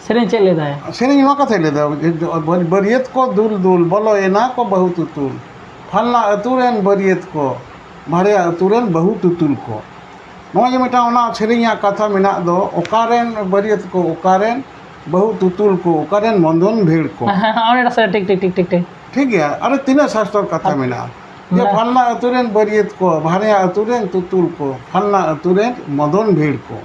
ᱥᱮᱨᱮᱧ ᱪᱮᱫ ᱞᱟᱹᱭᱫᱟᱭ? ᱥᱮᱨᱮᱧ ᱱᱚᱣᱟ ᱠᱟᱛᱷᱟᱭ ᱞᱟᱹᱭᱫᱟ, ᱡᱮ, ᱵᱟᱹᱨ-, ᱵᱟᱹᱨᱭᱟᱹᱛ ᱠᱚ ᱫᱩᱞ ᱫᱩᱞ, ᱵᱚᱞᱚᱭᱮᱱᱟ ᱠᱚ ᱵᱟᱹᱦᱩ ᱛᱩᱛᱩᱞ᱾ ᱯᱷᱟᱞᱱᱟ ᱟᱹᱛᱩ ᱨᱮᱱ ᱵᱟᱹᱨᱭᱟᱹᱛ ᱠᱚ, ᱵᱷᱟᱲᱮ ᱟᱹᱛᱩ ᱨᱮᱱ ᱵᱟᱹᱦᱩ ᱛᱩᱛᱩᱞ ᱠᱚ᱾ ᱱᱚᱜᱼᱚᱭ ᱡᱮ ᱢᱤᱫᱴᱟᱝ ᱚᱱᱟ ᱥᱮᱨᱮᱧᱟᱜ ᱠᱟᱛᱷᱟ ᱢᱮᱱᱟᱜ ᱫᱚ, ᱚᱠᱟᱨᱮᱱ ᱵᱟᱹᱨᱭᱟᱹᱛ ᱠᱚ, ᱚᱠᱟᱨᱮᱱ ᱵᱟᱹᱦᱩ ᱛᱩᱛᱩᱞ ᱠᱚ, ᱚᱠᱟᱨᱮᱱ ᱢᱚᱫᱚᱱ ᱵᱷᱤᱲ ᱠᱚ᱾ ᱚᱱᱟ ᱴᱷᱤᱠ, ᱴᱷᱤᱠ, ᱴᱷᱤᱠ, ᱴᱷᱤᱠ, ᱴᱷᱤᱠ᱾ ᱴᱷᱤᱠ ᱜᱮᱭᱟ, ᱟᱨᱚ ᱛᱤᱱᱟᱹᱜ ᱥᱟᱥᱛᱚᱨ ᱠᱟᱛᱷᱟ ᱟᱨ ᱢᱮᱱᱟᱜᱼᱟ᱾ ᱡᱮ ᱢᱮᱱᱟᱜᱼᱟ᱾ ᱯᱷᱟᱞᱱᱟ ᱟᱹᱛᱩ ᱨᱮᱱ ᱵᱟᱹᱨᱭᱟᱹᱛ ᱠᱚ, ᱵᱷᱟᱨᱭᱟ ᱟᱹᱛᱩ ᱨᱮᱱ ᱛᱩᱛᱩᱞ ᱠᱚ, ᱯᱷᱟᱞᱱᱟ ᱟᱹᱛᱩ ᱨᱮᱱ ᱢᱚᱫᱚᱱ ᱵᱷᱤᱲ ᱠᱚ᱾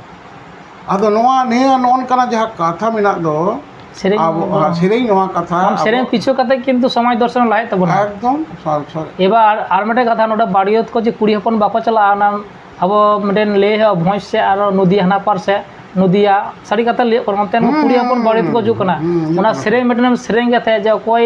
ᱟᱫᱚ ᱱᱚᱣᱟ, ᱱᱤᱭᱟᱹ ᱱᱚᱜᱼᱚ ᱱᱚᱝᱠᱟᱱᱟᱜ ᱡᱟᱦᱟᱸ ᱠᱟᱛᱷᱟ ᱢᱮᱱᱟᱜ ᱫᱚ, ᱥᱮᱨᱮᱧ ᱟᱵᱚ, ᱫᱚ ᱥᱮᱨᱮᱧ ᱱᱚᱣᱟ ᱠᱟᱛᱷᱟ ᱟᱢ ᱥᱮᱨᱮᱧ ᱟᱵᱚ ᱯᱤᱪᱷᱩ ᱠᱟᱛᱮ ᱠᱤᱱᱛᱩ ᱥᱚᱢᱟᱡᱽ ᱫᱚᱨᱥᱚᱱ ᱞᱟᱦᱟᱭᱮᱫ ᱛᱟᱵᱚᱱᱟ᱾ ᱮᱠᱫᱚᱢ, ᱥᱚᱨ-, ᱥᱚᱨ-, ᱮᱵᱟᱨ ᱟᱨ ᱢᱤᱫᱴᱮᱱ ᱠᱟᱛᱷᱟ, ᱱᱚᱰᱮ ᱵᱟᱹᱨᱭᱟᱹᱛ ᱠᱚ ᱡᱮ ᱠᱩᱲᱤ ᱦᱚᱯᱚᱱ ᱵᱟᱠᱚ ᱪᱟᱞᱟᱜᱼᱟ, ᱚᱱᱟ ᱟᱵᱚ ᱢᱤᱫᱴᱮᱱ ᱞᱟᱹᱭ ᱦᱩᱭᱩᱜᱼᱟ, ᱵᱷᱚᱸᱡᱽ ᱥᱮᱫ ᱟᱨᱚ ᱱᱚᱫᱤᱭᱟ ᱦᱟᱱᱟ ᱯᱟᱨ ᱥᱮᱫ, ᱱᱚᱫᱤᱭᱟ, ᱥᱟᱹᱨᱤ ᱠᱟᱛᱷᱟ ᱞᱟᱹᱭ ᱦᱩᱭᱩᱜ ᱠᱟᱱᱟ, ᱚᱱᱛᱮᱱ ᱦᱩᱸ, ᱠᱩᱲᱤ ᱦᱚᱯᱚᱱ ᱦᱩᱸ, ᱵᱟᱹᱨᱭᱟᱹᱛ ᱠᱚ ᱦᱤᱡᱩᱜ ᱠᱟᱱᱟ᱾ ᱦᱩᱸ, ᱦᱩᱸ, ᱚᱱᱟ ᱦᱩᱸ᱾ ᱥᱮᱨᱮᱧ ᱢᱤᱫᱴᱮᱱ ᱮᱢ ᱥᱮᱨᱮᱧ ᱠᱟᱛᱮ ᱡᱮ ᱚᱠᱚᱭ